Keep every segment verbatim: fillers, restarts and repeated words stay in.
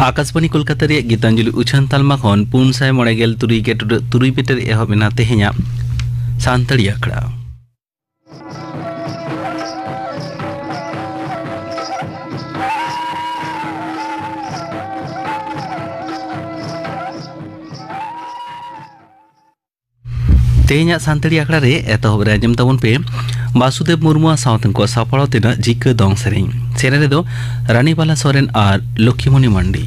ᱟᱠᱟᱥᱵᱟᱱᱤ ᱠᱳᱞᱠᱟᱛᱟ ᱨᱮᱭᱟᱜ ᱜᱤᱛᱟᱧᱡᱚᱞᱤ ᱩᱪᱷᱟᱹᱱ ᱛᱟᱞᱢᱟ ᱠᱷᱚᱱ ᱯᱩᱱ ᱥᱟᱭ ᱢᱚᱬᱮ ᱜᱮᱞ ᱛᱩᱨᱩᱭ ᱜᱮᱴ ᱩᱰᱟᱹᱜ ᱛᱩᱨᱩᱭ ᱢᱤᱴᱟᱨ ᱮᱦᱚᱵ ᱮᱱᱟ ᱛᱮᱦᱮᱧᱟᱜ ᱥᱟᱱᱛᱟᱲᱤ ᱟᱠᱷᱲᱟ᱾ ᱛᱮᱦᱮᱧᱟᱜ ᱥᱟᱱᱛᱟᱲᱤ ᱟᱠᱷᱲᱟ ᱨᱮ ᱮᱛᱚᱦᱚᱵ ᱨᱮ ᱟᱸᱡᱚᱢ ᱛᱟᱵᱚᱱ ᱯᱮ ᱵᱟᱥᱩᱫᱮᱵ ᱢᱩᱨᱢᱩᱣᱟᱜ ᱥᱟᱶᱛᱮ ᱠᱚ ᱥᱟᱯᱲᱟᱣ ᱛᱮᱱᱟᱜ ᱡᱤᱠᱟᱹ ᱫᱚᱝ ᱥᱮᱨᱮᱧ᱾ ᱥᱮᱨᱮᱧ ᱨᱮᱫᱚ ᱨᱟᱱᱤᱵᱟᱞᱟ ᱥᱚᱨᱮᱱ ᱟᱨ ᱞᱚᱠᱠᱷᱤᱢᱚᱱᱤ ᱢᱟᱱᱰᱤ᱾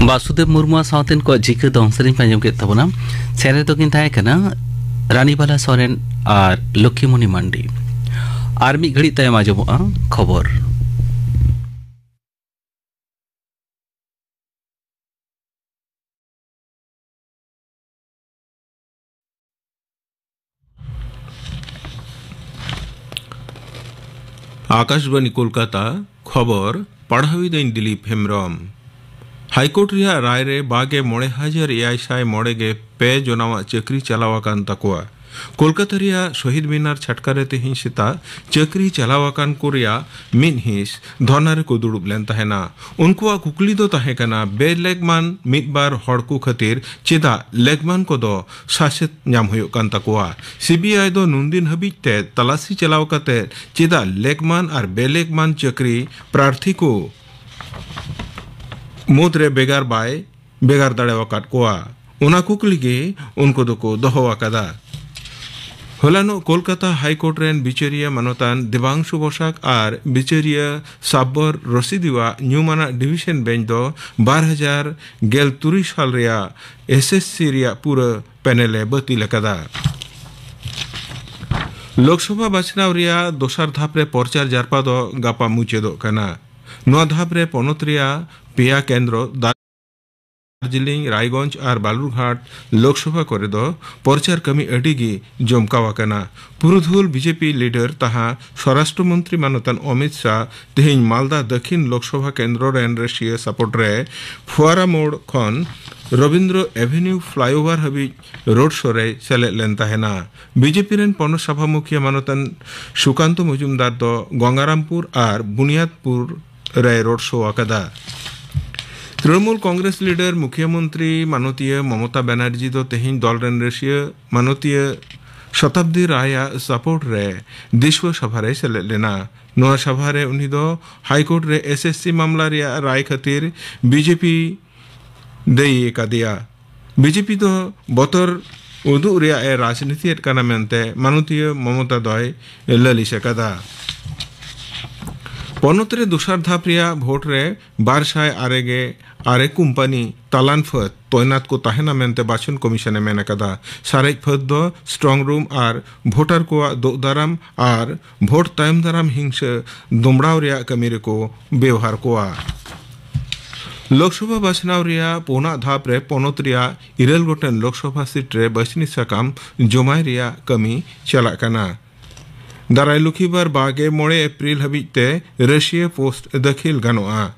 ᱵᱟᱥᱩᱫᱮᱵ ᱢᱩᱨᱢᱩᱣᱟᱜ ᱥᱟᱶᱛᱮᱱ ᱠᱚᱣᱟᱜ ᱡᱤᱠᱟᱹ ᱫᱚᱝ ᱥᱮᱨᱮᱧ ᱯᱮ ᱟᱸᱡᱚᱢ ᱠᱮᱫ ᱛᱟᱵᱚᱱᱟ᱾ ᱥᱮᱨᱮᱧ ᱫᱚᱠᱤᱱ ᱛᱟᱦᱮᱸ ᱠᱟᱱᱟ ᱨᱟᱱᱤᱵᱟᱞᱟ ᱥᱚᱨᱮᱱ ᱟᱨ ᱞᱚᱠᱠᱷᱤᱢᱚᱱᱤ ᱢᱟᱱᱰᱤ᱾ ᱟᱨ ᱢᱤᱫ ᱜᱷᱟᱹᱲᱤᱡ ᱛᱟᱭᱚᱢ ᱟᱸᱡᱚᱢᱚᱜᱼᱟ ᱠᱷᱚᱵᱚᱨ᱾ ᱟᱠᱟᱥᱵᱟᱱᱤ ᱠᱳᱞᱠᱟᱛᱟ, ᱠᱷᱚᱵᱚᱨ ᱯᱟᱲᱦᱟᱣᱤᱫᱟᱹᱧ ᱫᱤᱞᱤᱯ ᱦᱮᱢᱵᱽᱨᱚᱢ᱾ ᱦᱟᱭᱠᱳᱨᱴ ᱨᱮᱭᱟᱜ ᱨᱟᱭ ᱨᱮ ᱵᱟᱜᱮ ᱢᱚᱬᱮ ᱦᱟᱡᱟᱨ ᱮᱭᱟᱭ ᱥᱟᱭ ᱢᱚᱬᱮ ᱜᱮ ᱯᱮ ᱡᱚᱱᱟᱣᱟᱜ ᱪᱟᱹᱠᱨᱤ ᱪᱟᱞᱟᱣ ᱟᱠᱟᱱ ᱛᱟᱠᱚᱣᱟ᱾ ᱠᱳᱞᱠᱟᱛᱟ ᱨᱮᱭᱟᱜ ᱥᱚᱦᱤᱫ ᱢᱤᱱᱟᱨ ᱪᱷᱟᱴᱠᱟ ᱨᱮ ᱛᱮᱦᱮᱧ ᱥᱮᱛᱟᱜ ᱪᱟᱹᱠᱨᱤ ᱪᱟᱞᱟᱣ ᱟᱠᱟᱱ ᱠᱚ ᱨᱮᱭᱟᱜ ᱢᱤᱫ ᱦᱤᱸᱥ ᱫᱷᱚᱨᱱᱟ ᱨᱮᱠᱚ ᱫᱩᱲᱩᱵ ᱞᱮᱱ ᱛᱟᱦᱮᱱᱟ᱾ ᱩᱱᱠᱩᱣᱟᱜ ᱠᱩᱠᱞᱤ ᱫᱚ ᱛᱟᱦᱮᱸ ᱠᱟᱱᱟ, ᱵᱮᱼᱞᱮᱜᱽᱢᱟᱱ ᱢᱤᱫ ᱵᱟᱨ ᱦᱚᱲ ᱠᱚ ᱠᱷᱟᱹᱛᱤᱨ ᱪᱮᱫᱟᱜ ᱞᱮᱜᱽᱢᱟᱱ ᱠᱚᱫᱚ ᱥᱟᱥᱮᱛ ᱧᱟᱢ ᱦᱩᱭᱩᱜ ᱠᱟᱱ ᱛᱟᱠᱚᱣᱟ? ᱥᱤᱵᱤᱟᱭ ᱫᱚ ᱱᱩᱱᱫᱤᱱ ᱦᱟᱹᱵᱤᱡ ᱛᱮ ᱛᱟᱞᱟᱥᱤ ᱪᱟᱞᱟᱣ ᱠᱟᱛᱮ ᱪᱮᱫᱟᱜ ᱞᱮᱜᱽᱢᱟᱱ ᱟᱨ ᱵᱮᱼᱞᱮᱜᱽᱢᱟᱱ ᱪᱟᱹᱠᱨᱤ ᱯᱨᱟᱨᱛᱷᱤ ᱠᱚ ᱢᱩᱫᱽᱨᱮ ᱵᱷᱮᱜᱟᱨ ᱵᱟᱭ ᱵᱷᱮᱜᱟᱨ ᱫᱟᱲᱮ ᱟᱠᱟᱫ ᱠᱚᱣᱟ, ᱚᱱᱟ ᱠᱩᱠᱞᱤ ᱜᱮ ᱩᱱᱠᱩ ᱫᱚᱠᱚ ᱫᱚᱦᱚ ᱟᱠᱟᱫᱟ᱾ ᱦᱚᱞᱟᱱᱚᱜ ᱠᱳᱞᱠᱟᱛᱟ ᱦᱟᱭ ᱠᱳᱨᱴ ᱨᱮᱱ ᱵᱤᱪᱟᱹᱨᱤᱭᱟᱹ ᱢᱟᱱᱚᱛᱟᱱ ᱫᱮᱵᱟᱝᱥᱩ ᱵᱚᱥᱟᱠ ᱟᱨ ᱵᱤᱪᱟᱹᱨᱤᱭᱟᱹ ᱥᱟᱵᱵᱚᱨ ᱨᱚᱥᱤᱫᱤᱣᱟᱜ ᱧᱩᱢᱟᱱᱟᱜ ᱰᱤᱵᱷᱤᱥᱚᱱ ᱵᱮᱧᱪ ᱫᱚ ᱵᱟᱨ ᱦᱟᱡᱟᱨ ᱜᱮᱞ ᱛᱩᱨᱩᱭ ᱥᱟᱞ ᱨᱮᱭᱟᱜ ᱮᱥ ᱮᱥ ᱥᱤ ᱨᱮᱭᱟᱜ ᱯᱩᱨᱟᱹ ᱯᱮᱱᱮᱞ ᱮ ᱵᱟᱹᱛᱤᱞ ᱟᱠᱟᱫᱟ᱾ ᱞᱳᱠᱥᱚᱵᱷᱟ ᱵᱟᱪᱷᱱᱟᱣ ᱨᱮᱭᱟᱜ ᱫᱚᱥᱟᱨ ᱫᱷᱟᱯ ᱨᱮ ᱯᱚᱨᱪᱟᱨ ᱡᱟᱨᱯᱟ ᱫᱚ ᱜᱟᱯᱟ ᱢᱩᱪᱟᱹᱫᱚᱜ ᱠᱟᱱᱟ᱾ ᱱᱚᱣᱟ ᱫᱷᱟᱯ ᱨᱮ ᱯᱚᱱᱚᱛ ᱨᱮᱭᱟᱜ ᱯᱮᱭᱟ ᱠᱮᱱᱫᱨᱚ, ᱫᱟᱨᱡᱤᱞᱤᱝ, ᱨᱟᱭᱜᱚᱸᱡᱽ ᱟᱨ ᱵᱟᱞᱩᱨᱜᱷᱟᱴ ᱞᱳᱠᱥᱚᱵᱷᱟ ᱠᱚᱨᱮ ᱫᱚ ᱯᱚᱨᱪᱟᱨ ᱠᱟᱹᱢᱤ ᱟᱹᱰᱤ ᱜᱮ ᱡᱚᱢᱠᱟᱣ ᱟᱠᱟᱱᱟ᱾ ᱯᱩᱨᱩᱫᱷᱩᱞ ᱵᱤᱡᱮᱯᱤ ᱞᱤᱰᱟᱨ ᱛᱟᱦᱟ ᱥᱚᱨᱟᱥᱴᱨᱚ ᱢᱚᱱᱛᱨᱤ ᱢᱟᱱᱚᱛᱟᱱ ᱚᱢᱤᱛ ᱥᱟᱦ ᱛᱮᱦᱮᱧ ᱢᱟᱞᱫᱟ ᱫᱟᱹᱠᱷᱤᱱ ᱞᱳᱠᱥᱚᱵᱷᱟ ᱠᱮᱱᱫᱨᱚ ᱨᱮᱱ ᱨᱟᱹᱥᱤᱭᱟᱹ ᱥᱟᱯᱚᱴ ᱨᱮ ᱯᱷᱩᱣᱟᱨᱟ ᱢᱳᱲ ᱠᱷᱚᱱ ᱨᱚᱵᱤᱱᱫᱨᱚ ᱮᱵᱷᱮᱱᱤᱭᱩ ᱯᱷᱞᱟᱭᱳᱵᱷᱟᱨ ᱦᱟᱹᱵᱤᱡ ᱨᱳᱰ ᱥᱳ ᱨᱮᱭ ᱥᱮᱞᱮᱫ ᱞᱮᱱ ᱛᱟᱦᱮᱱᱟ᱾ ᱵᱤᱡᱮᱯᱤ ᱨᱮᱱ ᱯᱚᱱᱚᱛ ᱥᱟᱵᱷᱟ ᱢᱩᱠᱷᱤᱭᱟᱹ ᱢᱟᱱᱚᱛᱟᱱ ᱥᱩᱠᱟᱱᱛᱚ ᱢᱚᱡᱩᱢᱫᱟᱨ ᱫᱚ ᱜᱚᱝᱜᱟᱨᱟᱢᱯᱩᱨ ᱟᱨ ᱵᱩᱱᱤᱭᱟᱫᱽᱯᱩᱨ ᱨᱮᱭ ᱨᱳᱰ ᱥᱳ ᱟᱠᱟᱫᱟ᱾ ᱛᱨᱤᱱᱢᱩᱞ ᱠᱚᱝᱜᱨᱮᱥ ᱞᱤᱰᱟᱨ ᱢᱩᱠᱷᱤᱭᱟᱹ ᱢᱚᱱᱛᱨᱤ ᱢᱟᱱᱚᱛᱤᱭᱟᱹ ᱢᱚᱢᱚᱛᱟ ᱵᱟᱱᱟᱨᱡᱤ ᱫᱚ ᱛᱮᱦᱮᱧ ᱫᱚᱞ ᱨᱮᱱ ᱨᱟᱹᱥᱤᱭᱟᱹ ᱢᱟᱱᱚᱛᱤᱭᱟᱹ ᱥᱚᱛᱟᱵᱫᱤ ᱨᱟᱭ ᱟᱜ ᱥᱟᱯᱳᱨᱴ ᱨᱮ ᱫᱤᱥᱣᱟᱹ ᱥᱟᱵᱷᱟ ᱨᱮᱭ ᱥᱮᱞᱮᱫ ᱞᱮᱱᱟ᱾ ᱱᱚᱣᱟ ᱥᱟᱵᱷᱟ ᱨᱮ ᱩᱱᱤ ᱫᱚ ᱦᱟᱭ ᱠᱳᱨᱴ ᱨᱮ ᱮᱥ ᱮᱥ ᱥᱤ ᱢᱟᱢᱞᱟ ᱨᱮᱭᱟᱜ ᱨᱟᱭ ᱠᱷᱟᱹᱛᱤᱨ ᱵᱤᱡᱮᱯᱤ ᱫᱟᱹᱭᱤ ᱟᱠᱟᱫᱮᱭᱟ᱾ ᱵᱤᱡᱮᱯᱤ ᱫᱚ ᱵᱚᱛᱚᱨ ᱩᱫᱩᱜ ᱨᱮᱭᱟᱜ ᱮ ᱨᱟᱡᱽᱱᱤᱛᱤᱭᱮᱫ ᱠᱟᱱᱟ ᱢᱮᱱᱛᱮ ᱢᱟᱱᱚᱛᱤᱭᱟᱹ ᱢᱚᱢᱚᱛᱟ ᱫᱚᱭ ᱞᱟᱹᱞᱤᱥ ᱟᱠᱟᱫᱟ᱾ ᱯᱚᱱᱚᱛ ᱨᱮ ᱫᱚᱥᱟᱨ ᱫᱷᱟᱯ ᱨᱮᱭᱟᱜ ᱵᱷᱳᱴ ᱨᱮ ᱵᱟᱨ ᱥᱟᱭ ᱟᱨᱮ ᱜᱮ ᱟᱨᱮ ᱠᱳᱢᱯᱟᱱᱤ ᱛᱟᱞᱟᱱ ᱯᱷᱟᱹᱫ ᱛᱚᱭᱱᱟᱛ ᱠᱚ ᱛᱟᱦᱮᱱᱟ ᱢᱮᱱᱛᱮ ᱵᱟᱪᱷᱚᱱ ᱠᱚᱢᱤᱥᱚᱱ ᱮ ᱢᱮᱱ ᱟᱠᱟᱫᱟ᱾ ᱥᱟᱨᱮᱡ ᱯᱷᱟᱹᱫ ᱫᱚ ᱥᱴᱨᱚᱝ ᱨᱩᱢ ᱟᱨ ᱵᱷᱳᱴᱟᱨ ᱠᱚᱣᱟᱜ ᱫᱳᱜ ᱫᱟᱨᱟᱢ ᱟᱨ ᱵᱷᱳᱴ ᱛᱟᱭᱚᱢ ᱫᱟᱨᱟᱢ ᱦᱤᱝᱥᱟᱹ ᱫᱚᱢᱲᱟᱣ ᱨᱮᱭᱟᱜ ᱠᱟᱹᱢᱤ ᱨᱮᱠᱚ ᱵᱮᱣᱦᱟᱨ ᱠᱚᱣᱟ᱾ ᱞᱳᱠᱥᱚᱵᱷᱟ ᱵᱟᱪᱷᱱᱟᱣ ᱨᱮᱭᱟᱜ ᱯᱩᱱᱟᱜ ᱫᱷᱟᱯ ᱨᱮ ᱯᱚᱱᱚᱛ ᱨᱮᱭᱟᱜ ᱤᱨᱟᱹᱞ ᱜᱚᱴᱮᱱ ᱞᱳᱠᱥᱚᱵᱷᱟ ᱥᱤᱴ ᱨᱮ ᱵᱟᱪᱷᱱᱤ ᱥᱟᱠᱟᱢ ᱡᱚᱢᱟᱭ ᱨᱮᱭᱟᱜ ᱠᱟᱹᱢᱤ ᱪᱟᱞᱟᱜ ᱠᱟᱱᱟ᱾ ᱫᱟᱨᱟᱭ ᱞᱩᱠᱷᱤᱵᱟᱨ ᱵᱟᱜᱮ ᱢᱚᱬᱮ ᱮᱯᱨᱤᱞ ᱦᱟᱹᱵᱤᱡ ᱛᱮ ᱨᱟᱹᱥᱤᱭᱟᱹ ᱯᱳᱥᱴ ᱫᱟᱹᱠᱷᱤᱞ ᱜᱟᱱᱚᱜᱼᱟ᱾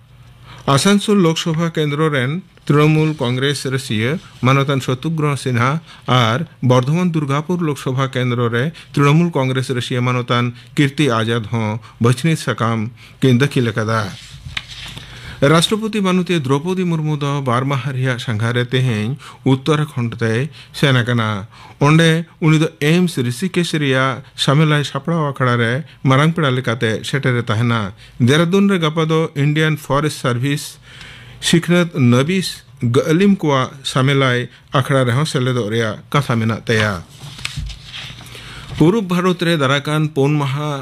ᱟᱥᱟᱱᱥᱳᱞ ᱞᱳᱠᱥᱚᱵᱷᱟ ᱠᱮᱱᱫᱨᱚ ᱨᱮᱱ ᱛᱨᱤᱱᱚᱢᱩᱞ ᱠᱚᱝᱜᱨᱮᱥ ᱨᱟᱹᱥᱤᱭᱟᱹ ᱢᱟᱱᱚᱛᱟᱱ ᱥᱚᱛᱨᱩᱜᱷᱱᱚ ᱥᱤᱱᱦᱟ ᱟᱨ ᱵᱚᱨᱫᱷᱚᱢᱟᱱ ᱫᱩᱨᱜᱟᱯᱩᱨ ᱞᱳᱠᱥᱚᱵᱷᱟ ᱠᱮᱱᱫᱨᱚ ᱨᱮ ᱛᱨᱤᱱᱚᱢᱩᱞ ᱠᱚᱝᱜᱨᱮᱥ ᱨᱟᱹᱥᱤᱭᱟᱹ ᱢᱟᱱᱚᱛᱟᱱ ᱠᱤᱨᱛᱤ ᱟᱡᱟᱫ ᱦᱚᱸ ᱵᱟᱪᱷᱱᱤ ᱥᱟᱠᱟᱢ ᱠᱤᱱ ᱫᱟᱹᱠᱷᱤᱞ ᱟᱠᱟᱫᱟ᱾ ᱨᱟᱥᱴᱨᱚᱯᱚᱛᱤ ᱢᱟᱱᱚᱛᱤᱭᱟᱹ ᱫᱨᱚᱯᱚᱫᱤ ᱢᱩᱨᱢᱩ ᱫᱚ ᱵᱟᱨ ᱢᱟᱦᱟ ᱨᱮᱭᱟᱜ ᱥᱟᱸᱜᱷᱟᱨ ᱨᱮ ᱛᱮᱦᱮᱧ ᱩᱛᱛᱚᱨᱟᱠᱷᱚᱸᱰ ᱛᱮᱭ ᱥᱮᱱ ᱟᱠᱟᱱᱟ᱾ ᱚᱸᱰᱮ ᱩᱱᱤ ᱫᱚ ᱮᱢᱥ ᱨᱤᱥᱤᱠᱮᱥ ᱨᱮᱭᱟᱜ ᱥᱟᱢᱮᱞᱟᱭ ᱥᱟᱯᱲᱟᱣ ᱟᱠᱷᱲᱟ ᱨᱮ ᱢᱟᱨᱟᱝ ᱯᱮᱲᱟ ᱞᱮᱠᱟᱛᱮ ᱥᱮᱴᱮᱨᱮ ᱛᱟᱦᱮᱱᱟ᱾ ᱫᱮᱦᱨᱟᱫᱩᱱ ᱨᱮ ᱜᱟᱯᱟ ᱫᱚ ᱤᱱᱰᱤᱭᱟᱱ ᱯᱷᱚᱨᱮᱥᱴ ᱥᱟᱨᱵᱷᱤᱥ ᱥᱤᱠᱷᱱᱟᱹᱛ ᱱᱟᱹᱵᱤᱥ ᱜᱟᱹᱞᱤᱢ ᱠᱚᱣᱟᱜ ᱥᱟᱢᱮᱞᱟᱭ ᱟᱠᱷᱲᱟ ᱨᱮᱦᱚᱸ ᱥᱮᱞᱮᱫᱚᱜ ᱨᱮᱭᱟᱜ ᱠᱟᱛᱷᱟ ᱢᱮᱱᱟᱜ ᱛᱟᱭᱟ᱾ ᱯᱩᱨᱩᱵ ᱵᱷᱟᱨᱚᱛ ᱨᱮ ᱫᱟᱨᱟᱠᱟᱱ ᱯᱩᱱ ᱢᱟᱦᱟ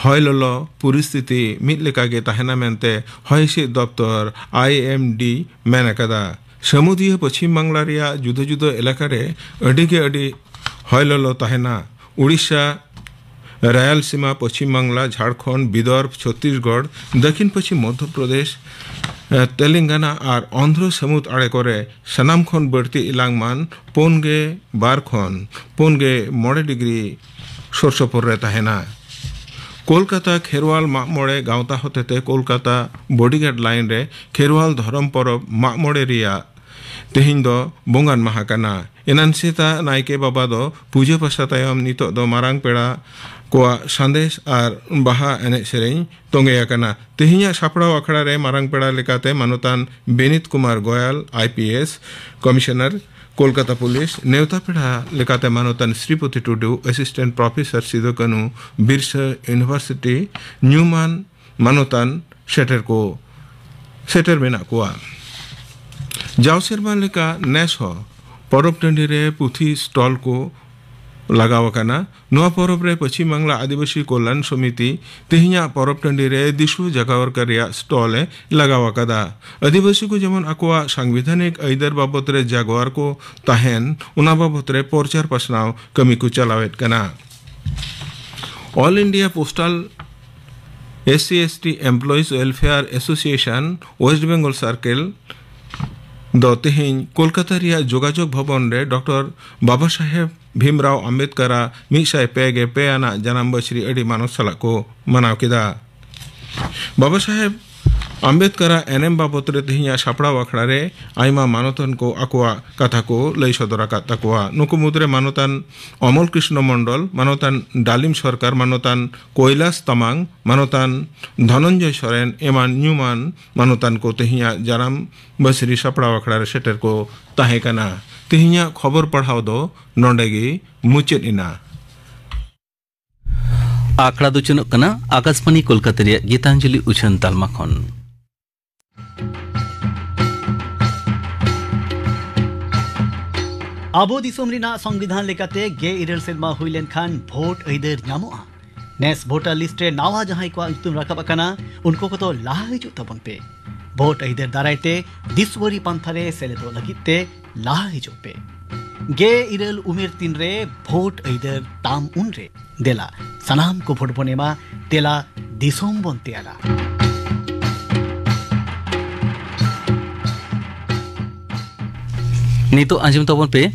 ᱦᱚᱭ ᱞᱚᱞᱚ ᱯᱚᱨᱤᱥᱛᱷᱤᱛᱤ ᱢᱤᱫ ᱞᱮᱠᱟᱜᱮ ᱛᱟᱦᱮᱱᱟ ᱢᱮᱱᱛᱮ ᱦᱚᱭ ᱦᱤᱸᱥᱤᱫ ᱫᱚᱯᱛᱚᱨ, ᱟᱭ ᱮᱢ ᱰᱤ, ᱢᱮᱱ ᱟᱠᱟᱫᱟ᱾ ᱥᱟᱹᱢᱩᱫᱤᱭᱟᱹ ᱯᱚᱪᱷᱤᱢ ᱵᱟᱝᱞᱟ ᱨᱮᱭᱟᱜ ᱡᱩᱫᱟᱹ ᱡᱩᱫᱟᱹ ᱮᱞᱟᱠᱟ ᱨᱮ ᱟᱹᱰᱤ ᱜᱮ ᱟᱹᱰᱤ ᱦᱚᱭ ᱞᱚᱞᱚ ᱛᱟᱦᱮᱱᱟ᱾ ᱩᱲᱤᱥᱥᱟ, ᱨᱟᱭᱟᱞᱥᱤᱢᱟ, ᱯᱚᱪᱷᱤᱢ ᱵᱟᱝᱞᱟ, ᱡᱷᱟᱲᱠᱷᱚᱸᱰ, ᱵᱤᱫᱚᱨᱵᱷ, ᱪᱷᱚᱛᱛᱤᱥᱜᱚᱲ, ᱫᱟᱹᱠᱷᱤᱱ ᱯᱚᱪᱷᱤᱢ ᱢᱚᱫᱽᱫᱷᱚ ᱯᱨᱚᱫᱮᱥ, ᱛᱮᱞᱮᱝᱜᱟᱱᱟ ᱟᱨ ᱚᱱᱫᱷᱨᱚ ᱥᱟᱹᱢᱩᱫ ᱟᱲᱮ ᱠᱚᱨᱮ ᱥᱟᱱᱟᱢ ᱠᱷᱚᱱ ᱵᱟᱹᱲᱛᱤ ᱮᱞᱟᱝ ᱢᱟᱱ ᱯᱩᱱ ᱜᱮ ᱵᱟᱨ ᱠᱷᱚᱱ ᱯᱩᱱ ᱜᱮ ᱢᱚᱬᱮ ᱰᱤᱜᱽᱨᱤ ᱥᱩᱨ ᱥᱩᱯᱩᱨ ᱨᱮ ᱛᱟᱦᱮᱱᱟ᱾ ᱠᱳᱞᱠᱟᱛᱟ ᱠᱷᱮᱨᱣᱟᱞ ᱢᱟᱜ ᱢᱚᱬᱮ ᱜᱟᱶᱛᱟ ᱦᱚᱛᱮᱛᱮ ᱠᱳᱞᱠᱟᱛᱟ ᱵᱚᱰᱤᱜᱷᱟᱴ ᱞᱟᱭᱤᱱ ᱨᱮ ᱠᱷᱮᱨᱣᱟᱞ ᱫᱷᱚᱨᱚᱢ ᱯᱚᱨᱚᱵᱽ ᱢᱟᱜ ᱢᱚᱬᱮ ᱨᱮᱭᱟᱜ ᱛᱮᱦᱮᱧ ᱫᱚ ᱵᱚᱸᱜᱟᱱ ᱢᱟᱦᱟ ᱠᱟᱱᱟ᱾ ᱮᱱᱟᱱ ᱥᱮᱛᱟᱜ ᱱᱟᱭᱠᱮ ᱵᱟᱵᱟ ᱫᱚ ᱯᱩᱡᱟᱹ ᱯᱟᱥᱟ ᱛᱟᱭᱚᱢ ᱱᱤᱛᱚᱜ ᱫᱚ ᱢᱟᱨᱟᱝ ᱯᱮᱲᱟ ᱠᱚᱣᱟᱜ ᱥᱟᱸᱫᱮᱥ ᱟᱨ ᱵᱟᱦᱟ ᱮᱱᱮᱡ ᱥᱮᱨᱮᱧ ᱛᱚᱸᱜᱮ ᱟᱠᱟᱱᱟ᱾ ᱛᱮᱦᱮᱧᱟᱜ ᱥᱟᱯᱲᱟᱣ ᱟᱠᱷᱲᱟ ᱨᱮ ᱢᱟᱨᱟᱝ ᱯᱮᱲᱟ ᱞᱮᱠᱟᱛᱮ ᱢᱟᱱᱚᱛᱟᱱ Binit Kumar Goyal, I P S, commissioner, Kolkata police, ᱱᱮᱣᱛᱟ ᱯᱮᱲᱟ ᱞᱮᱠᱟᱛᱮ ᱢᱟᱱᱚᱛᱟᱱ Sripati Tudu, assistant professor Sidhu Kanhu Birsa university, ᱧᱩᱢᱟᱱ ᱢᱟᱱᱚᱛᱟᱱ ᱥᱮᱴᱮᱨ ᱠᱚ ᱥᱮᱴᱮᱨ ᱢᱮᱱᱟᱜ ᱠᱚᱣᱟ᱾ ᱡᱟᱣ ᱥᱮᱨᱢᱟ ᱞᱮᱠᱟ ᱱᱮᱥ ᱦᱚᱸ ᱯᱚᱨᱚᱵᱽ ᱴᱟᱺᱰᱤ ᱨᱮ ᱯᱩᱛᱷᱤ ᱥᱴᱚᱞ ᱠᱚ ᱞᱟᱜᱟᱣ ᱟᱠᱟᱱᱟ᱾ ᱱᱚᱣᱟ ᱯᱚᱨᱚᱵᱽ ᱨᱮ ᱯᱚᱪᱷᱤᱢ ᱵᱟᱝᱞᱟ ᱟᱹᱫᱤᱵᱟᱹᱥᱤ ᱠᱚᱞᱭᱟᱱ ᱥᱚᱢᱤᱛᱤ ᱛᱮᱦᱮᱧᱟᱜ ᱯᱚᱨᱚᱵᱽ ᱴᱟᱺᱰᱤ ᱨᱮ ᱫᱤᱥᱩ ᱡᱟᱜᱟᱣ ᱨᱮᱭᱟᱜ ᱥᱴᱚᱞ ᱮ ᱞᱟᱜᱟᱣ ᱟᱠᱟᱫᱟ᱾ ᱟᱹᱫᱤᱵᱟᱹᱥᱤ ᱠᱚ ᱡᱮᱢᱚᱱ ᱟᱠᱚᱣᱟᱜ ᱥᱟᱝᱵᱤᱫᱷᱟᱱᱤᱠ ᱟᱹᱭᱫᱟᱹᱨ ᱵᱟᱵᱚᱛ ᱨᱮ ᱡᱟᱜᱣᱟᱨ ᱠᱚ ᱛᱟᱦᱮᱱ, ᱚᱱᱟ ᱵᱟᱵᱚᱛ ᱨᱮ ᱯᱚᱨᱪᱟᱨ ᱯᱟᱥᱱᱟᱣ ᱠᱟᱹᱢᱤ ᱠᱚ ᱪᱟᱞᱟᱣᱮᱫ ᱠᱟᱱᱟ᱾ All India Postal S C S T Employees Welfare Association West Bengal Circle ᱫᱚ ᱛᱮᱦᱮᱧ ᱠᱳᱞᱠᱟᱛᱟ ᱨᱮᱭᱟᱜ ᱡᱳᱜᱟᱡᱳᱜᱽ ᱵᱷᱚᱵᱚᱱ ᱨᱮ ᱰᱚᱠᱴᱚᱨ ᱵᱟᱵᱟ ᱥᱟᱦᱮᱵᱽ ᱵᱷᱤᱢᱨᱟᱣ ᱟᱢᱵᱮᱫᱠᱟᱨᱟᱜ ᱢᱤᱫ ᱥᱟᱭ ᱯᱮ ᱜᱮᱞ ᱯᱮ ᱟᱱᱟᱜ ᱡᱟᱱᱟᱢ ᱵᱟᱹᱥᱨᱤ ᱟᱹᱰᱤ ᱢᱟᱱᱚᱛ ᱥᱟᱞᱟᱜ ᱠᱚ ᱢᱟᱱᱟᱣ ᱠᱮᱫᱟ᱾ ᱵᱟᱵᱟ ᱥᱟᱦᱮᱵᱽ ᱟᱢᱵᱮᱫᱠᱟᱨᱟᱜ ᱮᱱᱮᱢ ᱵᱟᱵᱚᱛ ᱨᱮ ᱛᱮᱦᱮᱧᱟᱜ ᱥᱟᱯᱲᱟᱣ ᱟᱠᱷᱲᱟ ᱨᱮ ᱟᱭᱢᱟ ᱢᱟᱱᱚᱛᱟᱱ ᱠᱚ ᱟᱠᱚᱣᱟᱜ ᱠᱟᱛᱷᱟ ᱠᱚ ᱞᱟᱹᱭ ᱥᱚᱫᱚᱨ ᱟᱠᱟᱫ ᱛᱟᱠᱚᱣᱟ᱾ ᱱᱩᱠᱩ ᱢᱩᱫᱽᱨᱮ ᱢᱟᱱᱚᱛᱟᱱ ᱚᱢᱚᱞ ᱠᱨᱤᱥᱱᱚ ᱢᱚᱱᱰᱚᱞ, ᱢᱟᱱᱚᱛᱟᱱ ᱰᱟᱞᱤᱢ ᱥᱚᱨᱠᱟᱨ, ᱢᱟᱱᱚᱛᱟᱱ ᱠᱳᱭᱞᱟᱥ ᱛᱟᱢᱟᱝ, ᱢᱟᱱᱚᱛᱟᱱ ᱫᱷᱚᱱᱚᱱᱡᱚᱭ ᱥᱚᱨᱮᱱ ᱮᱢᱟᱱ ᱧᱩᱢᱟᱱ ᱢᱟᱱᱚᱛᱟᱱ ᱠᱚ ᱛᱮᱦᱮᱧᱟᱜ ᱡᱟᱱᱟᱢ ᱵᱟᱹᱥᱨᱤ ᱥᱟᱯᱲᱟᱣ ᱟᱠᱷᱲᱟ ᱨᱮ ᱥᱮᱴᱮᱨ ᱠᱚ ᱛᱟᱦᱮᱸ ᱠᱟᱱᱟ᱾ ᱛᱮᱦᱮᱧᱟᱜ ᱠᱷᱚᱵᱚᱨ ᱯᱟᱲᱦᱟᱣ ᱫᱚ ᱱᱚᱰᱮ ᱜᱮ ᱢᱩᱪᱟᱹᱫ ᱮᱱᱟ᱾ ᱟᱠᱷᱲᱟ ᱫᱚ ᱪᱚᱱᱚᱜ ᱠᱟᱱᱟ ᱟᱠᱟᱥᱵᱟᱬᱤ ᱠᱳᱞᱠᱟᱛᱟ ᱨᱮᱭᱟᱜ ᱜᱤᱛᱟᱧᱡᱚᱞᱤ ᱩᱪᱷᱟᱹᱱ ᱛᱟᱞᱢᱟ ᱠᱷᱚᱱ᱾ ᱟᱵᱚ ᱫᱤᱥᱚᱢ ᱨᱮᱱᱟᱜ ᱥᱚᱝᱵᱤᱫᱷᱟᱱ ᱞᱮᱠᱟᱛᱮ ᱜᱮᱞ ᱤᱨᱟᱹᱞ ᱥᱮᱨᱢᱟ ᱦᱩᱭ ᱞᱮᱱᱠᱷᱟᱱ ᱵᱷᱳᱴ ᱟᱹᱭᱫᱟᱹᱨ ᱧᱟᱢᱚᱜᱼᱟ᱾ ᱱᱮᱥ ᱵᱷᱳᱴᱟᱨ ᱞᱤᱥᱴ ᱨᱮ ᱱᱟᱣᱟ ᱡᱟᱦᱟᱸᱭ ᱠᱚᱣᱟᱜ ᱧᱩᱛᱩᱢ ᱨᱟᱠᱟᱵ ᱟᱠᱟᱱᱟ, ᱩᱱᱠᱩ ᱠᱚᱫᱚ ᱞᱟᱦᱟ ᱦᱤᱡᱩᱜ ᱛᱟᱵᱚᱱ ᱯᱮ᱾ ᱵᱷᱳᱴ ᱟᱹᱭᱫᱟᱹᱨ ᱫᱟᱨᱟᱭ ᱛᱮ ᱫᱤᱥᱣᱟᱹᱨᱤ ᱯᱟᱱᱛᱷᱟ ᱨᱮ ᱥᱮᱞᱮᱫᱚᱜ ᱞᱟᱹᱜᱤᱫ ᱛᱮ ᱞᱟᱦᱟ ᱦᱤᱡᱩᱜ ᱯᱮ᱾ ᱜᱮᱞ ᱤᱨᱟᱹᱞ ᱩᱢᱮᱨ ᱛᱤᱱ ᱨᱮ ᱵᱷᱳᱴ ᱟᱹᱭᱫᱟᱹᱨ ᱛᱟᱢ ᱩᱱ ᱨᱮ᱾ ᱫᱮᱞᱟ, ᱥᱟᱱᱟᱢ ᱠᱚ ᱵᱷᱳᱴ ᱵᱚᱱ ᱮᱢᱟ, ᱫᱮᱞᱟ, ᱫᱤᱥᱚᱢ ᱵᱚᱱ ᱛᱮᱭᱟᱨᱟ᱾ ᱱᱤᱛᱚᱜ ᱟᱸᱡᱚᱢ ᱛᱟᱵᱚᱱ ᱯᱮ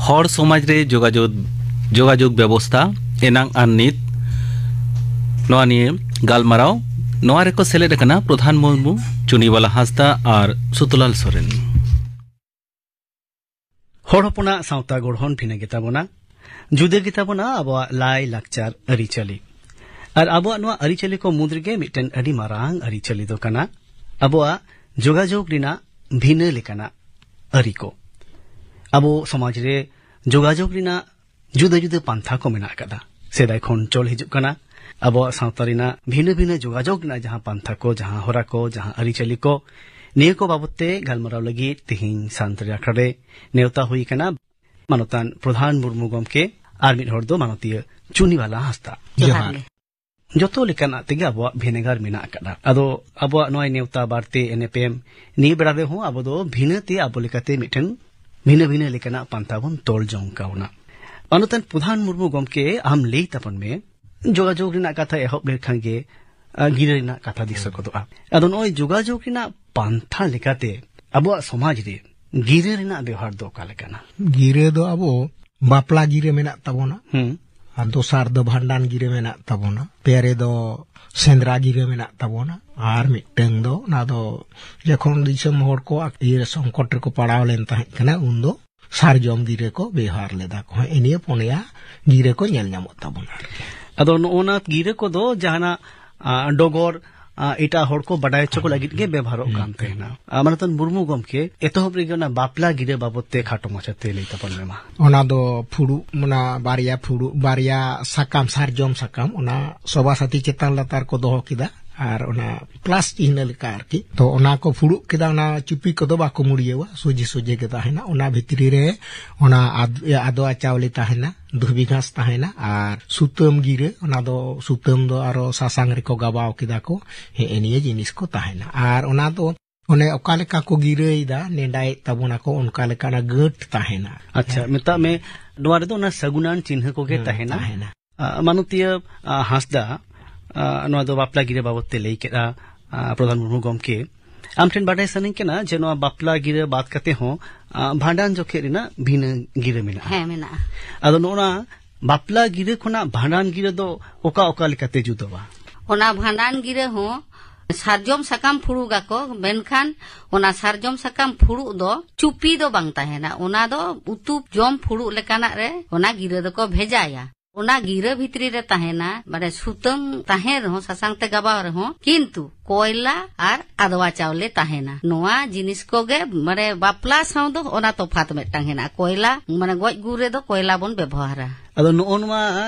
ᱦᱚᱲ ᱥᱚᱢᱟᱡᱽ ᱨᱮ ᱡᱳᱜᱟᱡᱳᱜᱽ, ᱡᱳᱜᱟᱡᱳᱜᱽ ᱵᱮᱵᱚᱥᱛᱷᱟ ᱮᱱᱟᱝ ᱟᱨ ᱱᱤᱛ, ᱱᱚᱣᱟ ᱱᱤᱭᱮ ᱜᱟᱞᱢᱟᱨᱟᱣ᱾ ᱱᱚᱣᱟ ᱨᱮᱠᱚ ᱥᱮᱞᱮᱫ ᱟᱠᱟᱱᱟ ᱯᱨᱚᱫᱷᱟᱱ ᱢᱩᱨᱢᱩ, ᱪᱩᱱᱤᱵᱟᱞᱟ ᱦᱟᱸᱥᱫᱟ ᱟᱨ ᱥᱩᱛᱚᱞᱟᱞ ᱥᱚᱨᱮᱱ᱾ ᱦᱚᱲ ᱦᱚᱯᱚᱱᱟᱜ ᱥᱟᱶᱛᱟ ᱜᱚᱲᱦᱚᱱ ᱵᱷᱤᱱᱟᱹ ᱜᱮᱛᱟ ᱵᱚᱱᱟ, ᱡᱩᱫᱟᱹ ᱜᱮᱛᱟ ᱵᱚᱱᱟ ᱟᱵᱚᱣᱟᱜ ᱞᱟᱭ ᱞᱟᱠᱪᱟᱨ ᱟᱹᱨᱤᱪᱟᱹᱞᱤ᱾ ᱟᱨ ᱟᱵᱚᱣᱟᱜ ᱱᱚᱣᱟ ᱟᱹᱨᱤᱪᱟᱹᱞᱤ ᱠᱚ ᱢᱩᱫᱽ ᱨᱮᱜᱮ ᱢᱤᱫᱴᱮᱱ ᱟᱹᱰᱤ ᱢᱟᱨᱟᱝ ᱟᱹᱨᱤᱪᱟᱹᱞᱤ ᱫᱚ ᱠᱟᱱᱟ ᱟᱵᱚᱣᱟᱜ ᱡᱳᱜᱟᱡᱳᱜᱽ ᱨᱮᱱᱟᱜ ᱵᱷᱤᱱᱟᱹ ᱞᱮᱠᱟᱱᱟᱜ ᱟᱹᱨᱤ ᱠᱚ᱾ ᱟᱵᱚ ᱥᱚᱢᱟᱡᱽ ᱨᱮ ᱡᱳᱜᱟᱡᱳᱜᱽ ᱨᱮᱱᱟᱜ ᱡᱩᱫᱟᱹ ᱡᱩᱫᱟᱹ ᱯᱟᱱᱛᱷᱟ ᱠᱚ ᱢᱮᱱᱟᱜ ᱟᱠᱟᱫᱟ᱾ ᱥᱮᱫᱟᱭ ᱠᱷᱚᱱ ᱪᱚᱞ ᱦᱤᱡᱩᱜ ᱠᱟᱱᱟ᱾ ᱟᱵᱚᱣᱟᱜ ᱥᱟᱶᱛᱟ ᱨᱮᱱᱟᱜ ᱵᱷᱤᱱᱟᱹ ᱵᱷᱤᱱᱟᱹ ᱡᱳᱜᱟᱡᱳᱜᱽ ᱨᱮᱱᱟᱜ ᱡᱟᱦᱟᱸ ᱯᱟᱱᱛᱷᱟ ᱠᱚ, ᱡᱟᱦᱟᱸ ᱦᱚᱨᱟ ᱠᱚ, ᱡᱟᱦᱟᱸ ᱟᱹᱨᱤᱪᱟᱹᱞᱤ ᱠᱚ, ᱱᱤᱭᱟᱹ ᱠᱚ ᱵᱟᱵᱚᱛ ᱛᱮ ᱜᱟᱞᱢᱟᱨᱟᱣ ᱞᱟᱹᱜᱤᱫ ᱛᱮᱦᱮᱧ ᱥᱟᱱᱛᱟᱲᱤ ᱟᱠᱷᱲᱟ ᱨᱮ ᱱᱮᱣᱛᱟ ᱦᱩᱭ ᱟᱠᱟᱱᱟ ᱢᱟᱱᱚᱛᱟᱱ ᱯᱨᱚᱫᱷᱟᱱ ᱢᱩᱨᱢᱩ ᱜᱚᱢᱠᱮ᱾ ᱟᱨ ᱢᱤᱫ ᱦᱚᱲ ᱫᱚ ᱢᱟᱱᱚᱛᱤᱭᱟᱹ ᱪᱩᱱᱤᱵᱟᱞᱟ ᱦᱟᱸᱥᱫᱟ᱾ ᱡᱚᱦᱟᱨ ᱡᱚᱦᱟᱨ᱾ ᱜᱮ᱾ ᱡᱚᱛᱚ ᱞᱮᱠᱟᱱᱟᱜ ᱛᱮᱜᱮ ᱟᱵᱚᱣᱟᱜ ᱵᱷᱮᱱᱮᱜᱟᱨ ᱢᱮᱱᱟᱜ ᱟᱠᱟᱫᱟ᱾ ᱟᱫᱚ ᱟᱵᱚᱣᱟᱜ ᱱᱚᱜᱼᱚᱭ ᱱᱮᱣᱛᱟ ᱵᱟᱨᱛᱮ ᱮᱱᱮᱯᱮᱢ ᱱᱤᱭᱟᱹ ᱵᱮᱲᱟ ᱨᱮᱦᱚᱸ ᱟᱵᱚ ᱫᱚ ᱵᱷᱤᱱᱟᱹ ᱛᱮ ᱟᱵᱚ ᱞᱮᱠᱟᱛᱮ ᱢᱤᱫᱴᱮᱱ ᱵᱷᱤᱱᱟᱹ ᱵᱷᱤᱱᱟᱹ ᱞᱮᱠᱟᱱᱟᱜ ᱯᱟᱱᱛᱷᱟ ᱵᱚᱱ ᱛᱚᱞ ᱡᱚᱝ ᱠᱟᱣᱱᱟ᱾ ᱢᱟᱱᱚᱛᱟᱱ ᱯᱨᱚᱫᱷᱟᱱ ᱢᱩᱨᱢᱩ ᱜᱚᱢᱠᱮ, ᱟᱢ ᱞᱟᱹᱭ ᱛᱟᱵᱚᱱ ᱢᱮ, ᱡᱳᱜᱟᱡᱳᱜᱽ ᱨᱮᱱᱟᱜ ᱠᱟᱛᱷᱟ ᱮᱦᱚᱵ ᱞᱮᱱᱠᱷᱟᱱ ᱜᱮ, ᱟ, ᱜᱤᱨᱟᱹ ᱨᱮᱱᱟᱜ ᱠᱟᱛᱷᱟ ᱫᱤᱥᱟᱹ ᱜᱚᱫᱚᱜᱼᱟ᱾ ᱟᱫᱚ ᱱᱚᱜᱼᱚᱭ ᱡᱳᱜᱟᱡᱳᱜᱽ ᱨᱮᱱᱟᱜ ᱯᱟᱱᱛᱷᱟ ᱞᱮᱠᱟᱛᱮ ᱟᱵᱚᱣᱟᱜ ᱥᱚᱢᱟᱡᱽ ᱨᱮ ᱜᱤᱨᱟᱹ ᱨᱮᱱᱟᱜ ᱵᱮᱣᱦᱟᱨ ᱫᱚ ᱚᱠᱟ ᱞᱮᱠᱟᱱᱟ? ᱜᱤᱨᱟᱹ ᱫᱚ ᱟᱵᱚ ᱵᱟᱯᱞᱟ ᱜᱤᱨᱟᱹ ᱢᱮᱱᱟᱜ ᱛᱟᱵᱚᱱᱟ᱾ ᱦᱩᱸ᱾ ᱟᱨ ᱫᱚᱥᱟᱨ ᱫᱚ ᱵᱷᱟᱸᱰᱟᱱ ᱜᱤᱨᱟᱹ ᱢᱮᱱᱟᱜ ᱛᱟᱵᱚᱱᱟ᱾ ᱯᱮ ᱨᱮᱫᱚ ᱥᱮᱸᱫᱽᱨᱟ ᱜᱤᱨᱟᱹ ᱢᱮᱱᱟᱜ ᱛᱟᱵᱚᱱᱟ᱾ ᱟᱨ ᱢᱤᱫᱴᱟᱝ ᱫᱚ ᱚᱱᱟ ᱫᱚ ᱡᱚᱠᱷᱚᱱ ᱫᱤᱥᱚᱢ ᱦᱚᱲ ᱠᱚ ᱤᱭᱟᱹ ᱥᱚᱝᱠᱚᱴ ᱨᱮᱠᱚ ᱯᱟᱲᱟᱣ ᱞᱮᱱ ᱛᱟᱦᱮᱸᱫ ᱠᱟᱱᱟ, ᱩᱱᱫᱚ ᱥᱟᱨᱡᱚᱢ ᱜᱤᱨᱟᱹ ᱠᱚ ᱵᱮᱣᱦᱟᱨ ᱞᱮᱫᱟ ᱠᱚ᱾ ᱦᱮᱸ, ᱱᱤᱭᱟᱹ ᱯᱩᱱᱭᱟ ᱜᱤᱨᱟᱹ ᱠᱚ ᱧᱮᱞ ᱧᱟᱢᱚᱜ ᱛᱟᱵᱚᱱᱟ ᱟᱨᱠᱤ᱾ ᱟᱫᱚ ᱱᱚᱜᱼᱚ ᱱᱟ ᱜᱤᱨᱟᱹ ᱠᱚᱫᱚ ᱡᱟᱦᱟᱱᱟᱜ, ᱟ, ᱰᱚᱜᱚᱨ, ᱟ, ᱮᱴᱟᱜ ᱦᱚᱲ ᱠᱚ ᱵᱟᱰᱟᱭ ᱦᱚᱪᱚ ᱠᱚ ᱞᱟᱹᱜᱤᱫ ᱜᱮ ᱵᱮᱵᱚᱦᱟᱨᱚᱜ ᱦᱩᱸ᱾ ᱠᱟᱱ ᱛᱟᱦᱮᱱᱟ᱾ ᱟ, ᱢᱟᱱᱚᱛᱟᱱ ᱢᱩᱨᱢᱩ ᱜᱚᱢᱠᱮ, ᱮᱛᱚᱦᱚᱵ ᱨᱮᱜᱮ ᱚᱱᱟ ᱵᱟᱯᱞᱟ ᱜᱤᱨᱟᱹ ᱵᱟᱵᱚᱛ ᱛᱮ ᱠᱷᱟᱴᱚ ᱢᱟᱪᱷᱟᱛᱮ ᱞᱟᱹᱭ ᱛᱟᱵᱚᱱ ᱢᱮ ᱢᱟ᱾ ᱚᱱᱟ ᱫᱚ ᱯᱷᱩᱲᱩᱜ, ᱚᱱᱟ ᱵᱟᱨᱭᱟ ᱯᱷᱩᱲᱩᱜ, ᱵᱟᱨᱭᱟ ᱥᱟᱠᱟᱢ, ᱥᱟᱨᱡᱚᱢ ᱥᱟᱠᱟᱢ, ᱚᱱᱟ ᱥᱚᱵᱟ ᱥᱟᱛᱤ ᱪᱮᱛᱟᱱ ᱞᱟᱛᱟᱨ ᱠᱚ ᱫᱚᱦᱚ ᱠᱮᱫᱟ᱾ ᱟᱨ ᱚᱱᱟ ᱯᱞᱟᱥ ᱪᱤᱦᱱᱟᱹ ᱞᱮᱠᱟ ᱟᱨᱠᱤ᱾ ᱛᱚ ᱚᱱᱟ ᱠᱚ ᱯᱷᱩᱲᱩᱜ ᱠᱮᱫᱟ, ᱚᱱᱟ ᱪᱩᱯᱤ ᱠᱚᱫᱚ ᱵᱟᱠᱚ ᱢᱩᱲᱭᱟᱹᱣᱟ, ᱥᱚᱡᱷᱮ ᱥᱚᱡᱷᱮ ᱜᱮ ᱛᱟᱦᱮᱱᱟ᱾ ᱚᱱᱟ ᱵᱷᱤᱛᱨᱤ ᱨᱮ ᱚᱱᱟ ᱟᱫ-, ᱟᱫᱣᱟ ᱪᱟᱣᱞᱮ ᱛᱟᱦᱮᱱᱟ, ᱫᱷᱩᱵᱤ ᱜᱷᱟᱥ ᱛᱟᱦᱮᱱᱟ, ᱟᱨ ᱥᱩᱛᱟᱹᱢ ᱜᱤᱨᱟᱹ, ᱚᱱᱟ ᱫᱚ ᱥᱩᱛᱟᱹᱢ ᱫᱚ ᱟᱨᱚ ᱥᱟᱥᱟᱝ ᱨᱮᱠᱚ ᱜᱟᱵᱟᱣ ᱠᱮᱫᱟ ᱠᱚ᱾ ᱦᱮᱸ, ᱱᱤᱭᱟᱹ ᱡᱤᱱᱤᱥ ᱠᱚ ᱛᱟᱦᱮᱱᱟ᱾ ᱟᱨ ᱚᱱᱟ ᱫᱚ ᱚᱱᱮ ᱚᱠᱟ ᱞᱮᱠᱟ ᱠᱚ ᱜᱤᱨᱟᱹᱭᱮᱫᱟ, ᱱᱮᱰᱟᱭᱮᱫ ᱛᱟᱵᱚᱱᱟ ᱠᱚ, ᱚᱱᱠᱟ ᱞᱮᱠᱟᱱᱟᱜ ᱜᱟᱹᱴ ᱛᱟᱦᱮᱱᱟ᱾ ᱟᱪᱪᱷᱟ, ᱦᱮᱸ᱾ ᱢᱮᱛᱟᱜ ᱢᱮ, ᱱᱚᱣᱟ ᱨᱮᱫᱚ ᱚᱱᱟ ᱥᱟᱹᱜᱩᱱᱟᱱ ᱪᱤᱱᱦᱟᱹ ᱠᱚᱜᱮ ᱦᱮᱸ, ᱛᱟᱦᱮᱱᱟ᱾ ᱛᱟᱦᱮᱱᱟ᱾ ᱟ, ᱢᱟᱱᱚᱛᱤᱭᱟᱹ, ᱟ, ᱦᱟᱸᱥᱫᱟ, ᱟ, ᱱᱚᱣᱟ ᱫᱚ ᱵᱟᱯᱞᱟ ᱜᱤᱨᱟᱹ ᱵᱟᱵᱚᱛ ᱛᱮ ᱞᱟᱹᱭ ᱠᱮᱫᱼᱟ, ᱟ, ᱯᱨᱚᱫᱷᱟᱱ ᱢᱩᱨᱢᱩ ᱜᱚᱢᱠᱮ᱾ ᱟᱢ ᱴᱷᱮᱱ ᱵᱟᱰᱟᱭ ᱥᱟᱱᱟᱧ ᱠᱟᱱᱟ ᱡᱮ ᱱᱚᱣᱟ ᱵᱟᱯᱞᱟ ᱜᱤᱨᱟᱹ ᱵᱟᱫ ᱠᱟᱛᱮ ᱦᱚᱸ, ᱟ, ᱵᱷᱟᱸᱰᱟᱱ ᱡᱚᱠᱷᱮᱡ ᱨᱮᱱᱟᱜ ᱵᱷᱤᱱᱟᱹ ᱜᱤᱨᱟᱹ ᱢᱮᱱᱟᱜᱼᱟ᱾ ᱦᱮᱸ, ᱢᱮᱱᱟᱜᱼᱟ᱾ ᱟᱫᱚ ᱱᱚᱜᱼᱚ ᱱᱟ ᱵᱟᱯᱞᱟ ᱜᱤᱨᱟᱹ ᱠᱷᱚᱱᱟᱜ ᱵᱷᱟᱸᱰᱟᱱ ᱜᱤᱨᱟᱹ ᱫᱚ ᱚᱠᱟ ᱚᱠᱟ ᱞᱮᱠᱟᱛᱮ ᱡᱩᱫᱟᱹᱣᱟ? ᱚᱱᱟ ᱵᱷᱟᱸᱰᱟᱱ ᱜᱤᱨᱟᱹ ᱦᱚᱸ ᱥᱟᱨᱡᱚᱢ ᱥᱟᱠᱟᱢ ᱯᱷᱩᱲᱩᱜᱟᱠᱚ, ᱢᱮᱱᱠᱷᱟᱱ ᱚᱱᱟ ᱥᱟᱨᱡᱚᱢ ᱥᱟᱠᱟᱢ ᱯᱷᱩᱲᱩᱜ ᱫᱚ ᱪᱩᱯᱤ ᱫᱚ ᱵᱟᱝ ᱛᱟᱦᱮᱱᱟ, ᱚᱱᱟ ᱫᱚ ᱩᱛᱩ ᱡᱚᱢ ᱯᱷᱩᱲᱩᱜ ᱞᱮᱠᱟᱱᱟᱜ ᱨᱮ ᱚᱱᱟ ᱜᱤᱨᱟᱹ ᱫᱚᱠᱚ ᱵᱷᱮᱡᱟᱭᱟ᱾ ᱚᱱᱟ ᱜᱤᱨᱟᱹ ᱵᱷᱤᱛᱨᱤ ᱨᱮ ᱛᱟᱦᱮᱱᱟ, ᱢᱟᱱᱮ ᱥᱩᱛᱟᱹᱢ ᱛᱟᱦᱮᱱ ᱨᱮᱦᱚᱸ, ᱥᱟᱥᱟᱝ ᱛᱮ ᱜᱟᱵᱟᱣ ᱨᱮᱦᱚᱸ, ᱠᱤᱱᱛᱩ ᱠᱚᱭᱞᱟ ᱟᱨ ᱟᱫᱣᱟ ᱪᱟᱣᱞᱮ ᱛᱟᱦᱮᱱᱟ᱾ ᱱᱚᱣᱟ ᱡᱤᱱᱤᱥ ᱠᱚᱜᱮ, ᱢᱟᱱᱮ ᱵᱟᱯᱞᱟ ᱥᱟᱶ ᱫᱚ ᱚᱱᱟ ᱛᱚᱯᱷᱟᱛ ᱢᱤᱫᱴᱟᱝ ᱦᱮᱱᱟᱜᱼᱟ᱾ ᱠᱚᱭᱞᱟ, ᱢᱟᱱᱮ ᱜᱚᱡ ᱜᱩᱨ ᱨᱮᱫᱚ ᱠᱚᱭᱞᱟ ᱵᱚᱱ ᱵᱮᱵᱚᱦᱟᱨᱟ᱾ ᱟᱫᱚ ᱱᱚᱜᱼᱚ ᱱᱚᱣᱟ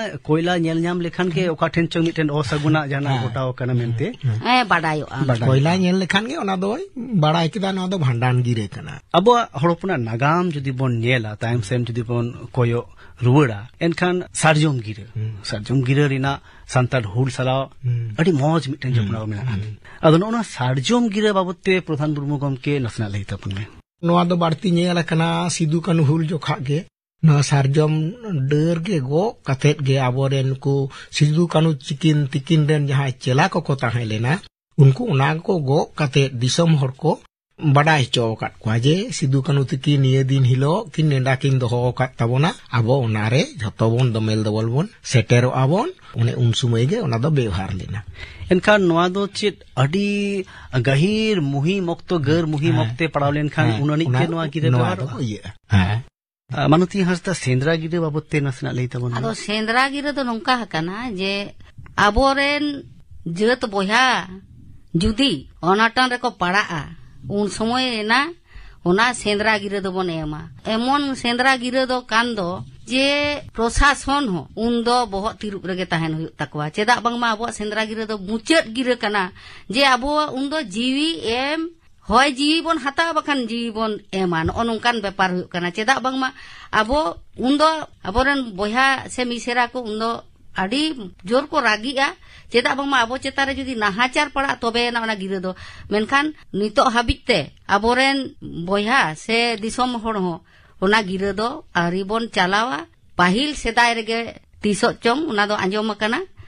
ᱠᱚᱭᱞᱟ ᱧᱮᱞ ᱧᱟᱢ ᱞᱮᱠᱷᱟᱱ ᱜᱮ ᱚᱠᱟ ᱴᱷᱮᱱ ᱪᱚᱝ ᱢᱤᱫᱴᱮᱱ ᱚᱥᱟᱹᱜᱩᱱᱟᱜ ᱡᱟᱦᱟᱱᱟᱜ ᱦᱮᱸ᱾ ᱜᱷᱚᱴᱟᱣ ᱟᱠᱟᱱᱟ ᱢᱮᱱᱛᱮ᱾ ᱦᱮᱸ, ᱵᱟᱰᱟᱭᱚᱜᱼᱟ᱾ ᱵᱟᱰᱟᱭ᱾ ᱠᱚᱭᱞᱟ ᱧᱮᱞ ᱞᱮᱠᱷᱟᱱ ᱜᱮ ᱚᱱᱟ ᱫᱚᱭ ᱵᱟᱲᱟᱭ ᱠᱮᱫᱟ, ᱱᱚᱣᱟ ᱫᱚ ᱵᱷᱟᱸᱰᱟᱱ ᱜᱤᱨᱟᱹ ᱠᱟᱱᱟ᱾ ᱟᱵᱚᱣᱟᱜ ᱦᱚᱲ ᱦᱚᱯᱚᱱᱟᱜ ᱱᱟᱜᱟᱢ ᱡᱩᱫᱤ ᱵᱚᱱ ᱧᱮᱞᱟ, ᱛᱟᱭᱚᱢ ᱥᱮᱱ ᱡᱩᱫᱤ ᱵᱚᱱ ᱠᱚᱭᱚᱜ ᱨᱩᱣᱟᱹᱲᱟ, ᱮᱱᱠᱷᱟᱱ ᱥᱟᱨᱡᱚᱢ ᱜᱤᱨᱟᱹ, ᱦᱩᱸ᱾ ᱥᱟᱨᱡᱚᱢ ᱜᱤᱨᱟᱹ ᱨᱮᱱᱟᱜ ᱥᱟᱱᱛᱟᱲ ᱦᱩᱞ ᱥᱟᱞᱟᱣ ᱦᱩᱸ᱾ ᱟᱹᱰᱤ ᱢᱚᱡᱽ ᱢᱤᱫᱴᱮᱱ ᱦᱩᱸ᱾ ᱡᱚᱯᱲᱟᱣ ᱢᱮᱱᱟᱜᱼᱟ᱾ ᱦᱩᱸ᱾ ᱟᱫᱚ ᱱᱚᱜᱼᱚ ᱱᱚᱣᱟ ᱥᱟᱨᱡᱚᱢ ᱜᱤᱨᱟᱹ ᱵᱟᱵᱚᱛ ᱛᱮ ᱯᱨᱚᱫᱷᱟᱱ ᱢᱩᱨᱢᱩ ᱜᱚᱢᱠᱮ ᱱᱟᱥᱮᱱᱟᱜ ᱞᱟᱹᱭ ᱛᱟᱵᱚᱱ ᱢᱮ᱾ ᱱᱚᱣᱟ ᱫᱚ ᱵᱟᱹᱲᱛᱤ ᱧᱮᱞ ᱟᱠᱟᱱᱟ ᱥᱤᱫᱩ ᱠᱟᱹᱱᱦᱩ ᱦᱩᱞ ᱡᱚᱠᱷᱟᱜ ᱜᱮ᱾ ᱱᱚᱣᱟ ᱥᱟᱨᱡᱚᱢ ᱰᱟᱹᱨ ᱜᱮ ᱜᱚᱜ ᱠᱟᱛᱮᱫ ᱜᱮ ᱟᱵᱚᱨᱮᱱ ᱱᱩᱠᱩ ᱥᱤᱫᱩ ᱠᱟᱹᱱᱦᱩ ᱛᱤᱠᱤᱱ, ᱛᱤᱠᱤᱱ ᱨᱮᱱ ᱡᱟᱦᱟᱸᱭ ᱪᱮᱞᱟ ᱠᱚᱠᱚ ᱛᱟᱦᱮᱸ ᱞᱮᱱᱟ, ᱩᱱᱠᱩ ᱚᱱᱟ ᱠᱚ ᱜᱚᱜ ᱠᱟᱛᱮᱫ ᱫᱤᱥᱚᱢ ᱦᱚᱲ ᱠᱚ ᱵᱟᱰᱟᱭ ᱦᱚᱪᱚ ᱟᱠᱟᱫ ᱠᱚᱣᱟ ᱡᱮ ᱥᱤᱫᱩ ᱠᱟᱹᱱᱦᱩ ᱛᱤᱠᱤᱱ ᱱᱤᱭᱟᱹ ᱫᱤᱱ ᱦᱤᱞᱳᱜ ᱠᱤᱱ ᱱᱮᱰᱟ ᱠᱤᱱ ᱫᱚᱦᱚ ᱟᱠᱟᱫ ᱛᱟᱵᱚᱱᱟ, ᱟᱵᱚ ᱚᱱᱟᱨᱮ ᱡᱷᱚᱛᱚ ᱵᱚᱱ ᱫᱚᱢᱮᱞ ᱫᱚᱵᱚᱞ ᱵᱚᱱ ᱥᱮᱴᱮᱨᱚᱜᱼᱟ ᱵᱚᱱ᱾ ᱚᱱᱮ ᱩᱱ ᱥᱚᱢᱚᱭ ᱜᱮ ᱚᱱᱟ ᱫᱚ ᱵᱮᱣᱦᱟᱨ ᱞᱮᱱᱟ᱾ ᱮᱱᱠᱷᱟᱱ ᱱᱚᱣᱟ ᱫᱚ ᱪᱮᱫ ᱟᱹᱰᱤ ᱜᱟᱹᱦᱤᱨ ᱢᱩᱦᱤᱢ ᱚᱠᱛᱚ, ᱜᱟᱹᱨ ᱢᱩᱦᱤᱢ ᱦᱮᱸ᱾ ᱚᱠᱛᱮ ᱯᱟᱲᱟᱣ ᱞᱮᱱᱠᱷᱟᱱ ᱦᱮᱸ᱾ ᱩᱱ ᱟᱹᱱᱤᱡ ᱚᱱᱟ ᱜᱮ ᱱᱚᱣᱟ ᱜᱤᱨᱟᱹ ᱱᱚᱣᱟ ᱵᱮᱣᱦᱟᱨᱚᱜᱼᱟ? ᱫᱚ ᱤᱭᱟᱹᱜᱼᱟ᱾ ᱦᱮᱸ᱾ ᱟᱨ ᱢᱟᱱᱚᱛᱤ ᱦᱟᱸᱥᱫᱟ, ᱥᱮᱸᱫᱽᱨᱟ ᱜᱤᱨᱟᱹ ᱵᱟᱵᱚᱛ ᱛᱮ ᱱᱟᱥᱮᱱᱟᱜ ᱞᱟᱹᱭ ᱛᱟᱵᱚᱱ ᱢᱮ᱾ ᱟᱫᱚ ᱥᱮᱸᱫᱽᱨᱟ ᱜᱤᱨᱟᱹ ᱫᱚ ᱱᱚᱝᱠᱟ ᱟᱠᱟᱱᱟ ᱡᱮ ᱟᱵᱚᱨᱮᱱ ᱡᱟᱹᱛ ᱵᱚᱭᱦᱟ ᱡᱩᱫᱤ ᱚᱱᱟᱴᱟᱝ ᱨᱮᱠᱚ ᱯᱟᱲᱟᱜᱼᱟ, ᱩᱱ ᱥᱚᱢᱚᱭ ᱨᱮᱱᱟᱜ ᱚᱱᱟ ᱥᱮᱸᱫᱽᱨᱟ ᱜᱤᱨᱟᱹ ᱫᱚᱵᱚᱱ ᱮᱢᱟ᱾ ᱮᱢᱚᱱ ᱥᱮᱸᱫᱽᱨᱟ ᱜᱤᱨᱟᱹ ᱫᱚ ᱠᱟᱱ ᱫᱚ ᱡᱮ ᱯᱨᱚᱥᱟᱥᱚᱱ ᱦᱚᱸ ᱩᱱ ᱫᱚ ᱵᱚᱦᱚᱜ ᱛᱤᱨᱩᱵ ᱨᱮᱜᱮ ᱛᱟᱦᱮᱱ ᱦᱩᱭᱩᱜ ᱛᱟᱠᱚᱣᱟ᱾ ᱪᱮᱫᱟᱜ ᱵᱟᱝᱢᱟ ᱟᱵᱚᱣᱟᱜ ᱥᱮᱸᱫᱽᱨᱟ ᱜᱤᱨᱟᱹ ᱫᱚ ᱢᱩᱪᱟᱹᱫ ᱜᱤᱨᱟᱹ ᱠᱟᱱᱟ, ᱡᱮ ᱟᱵᱚ ᱩᱱ ᱫᱚ ᱡᱤᱣᱤ ᱮᱢ, ᱦᱚᱭ ᱡᱤᱣᱤ ᱵᱚᱱ ᱦᱟᱛᱟᱣᱟ ᱵᱟᱠᱷᱟᱱ ᱡᱤᱣᱤ ᱵᱚᱱ ᱮᱢᱟ᱾ ᱱᱚᱜᱼᱚ ᱱᱚᱝᱠᱟᱱ ᱵᱮᱯᱟᱨ ᱦᱩᱭᱩᱜ ᱠᱟᱱᱟ᱾ ᱪᱮᱫᱟᱜ ᱵᱟᱝᱢᱟ ᱟᱵᱚ ᱩᱱ ᱫᱚ ᱟᱵᱚᱨᱮᱱ ᱵᱚᱭᱦᱟ ᱥᱮ ᱢᱤᱥᱮᱨᱟ ᱠᱚ ᱩᱱ ᱫᱚ ᱟᱹᱰᱤ ᱡᱳᱨ ᱠᱚ ᱨᱟᱹᱜᱤᱜᱼᱟ᱾ ᱪᱮᱫᱟᱜ ᱵᱟᱝᱢᱟ ᱟᱵᱚ ᱪᱮᱛᱟᱱ ᱨᱮ ᱡᱩᱫᱤ ᱱᱟᱦᱟᱪᱟᱨ ᱯᱟᱲᱟᱜ, ᱛᱚᱵᱮ ᱟᱱᱟᱜ ᱚᱱᱟ ᱜᱤᱨᱟᱹ ᱫᱚ᱾ ᱢᱮᱱᱠᱷᱟᱱ ᱱᱤᱛᱚᱜ ᱦᱟᱹᱵᱤᱡ ᱛᱮ ᱟᱵᱚᱨᱮᱱ ᱵᱚᱭᱦᱟ ᱥᱮ ᱫᱤᱥᱚᱢ ᱦᱚᱲ ᱦᱚᱸ ᱚᱱᱟ ᱜᱤᱨᱟᱹ ᱫᱚ ᱟᱹᱣᱨᱤ ᱵᱚᱱ ᱪᱟᱞᱟᱣᱟ᱾ ᱯᱟᱹᱦᱤᱞ ᱥᱮᱫᱟᱭ ᱨᱮᱜᱮ ᱛᱤᱥᱚᱜ ᱪᱚᱝ ᱚᱱᱟ ᱫᱚ ᱟᱸᱡᱚᱢ ᱟᱠᱟᱱᱟ᱾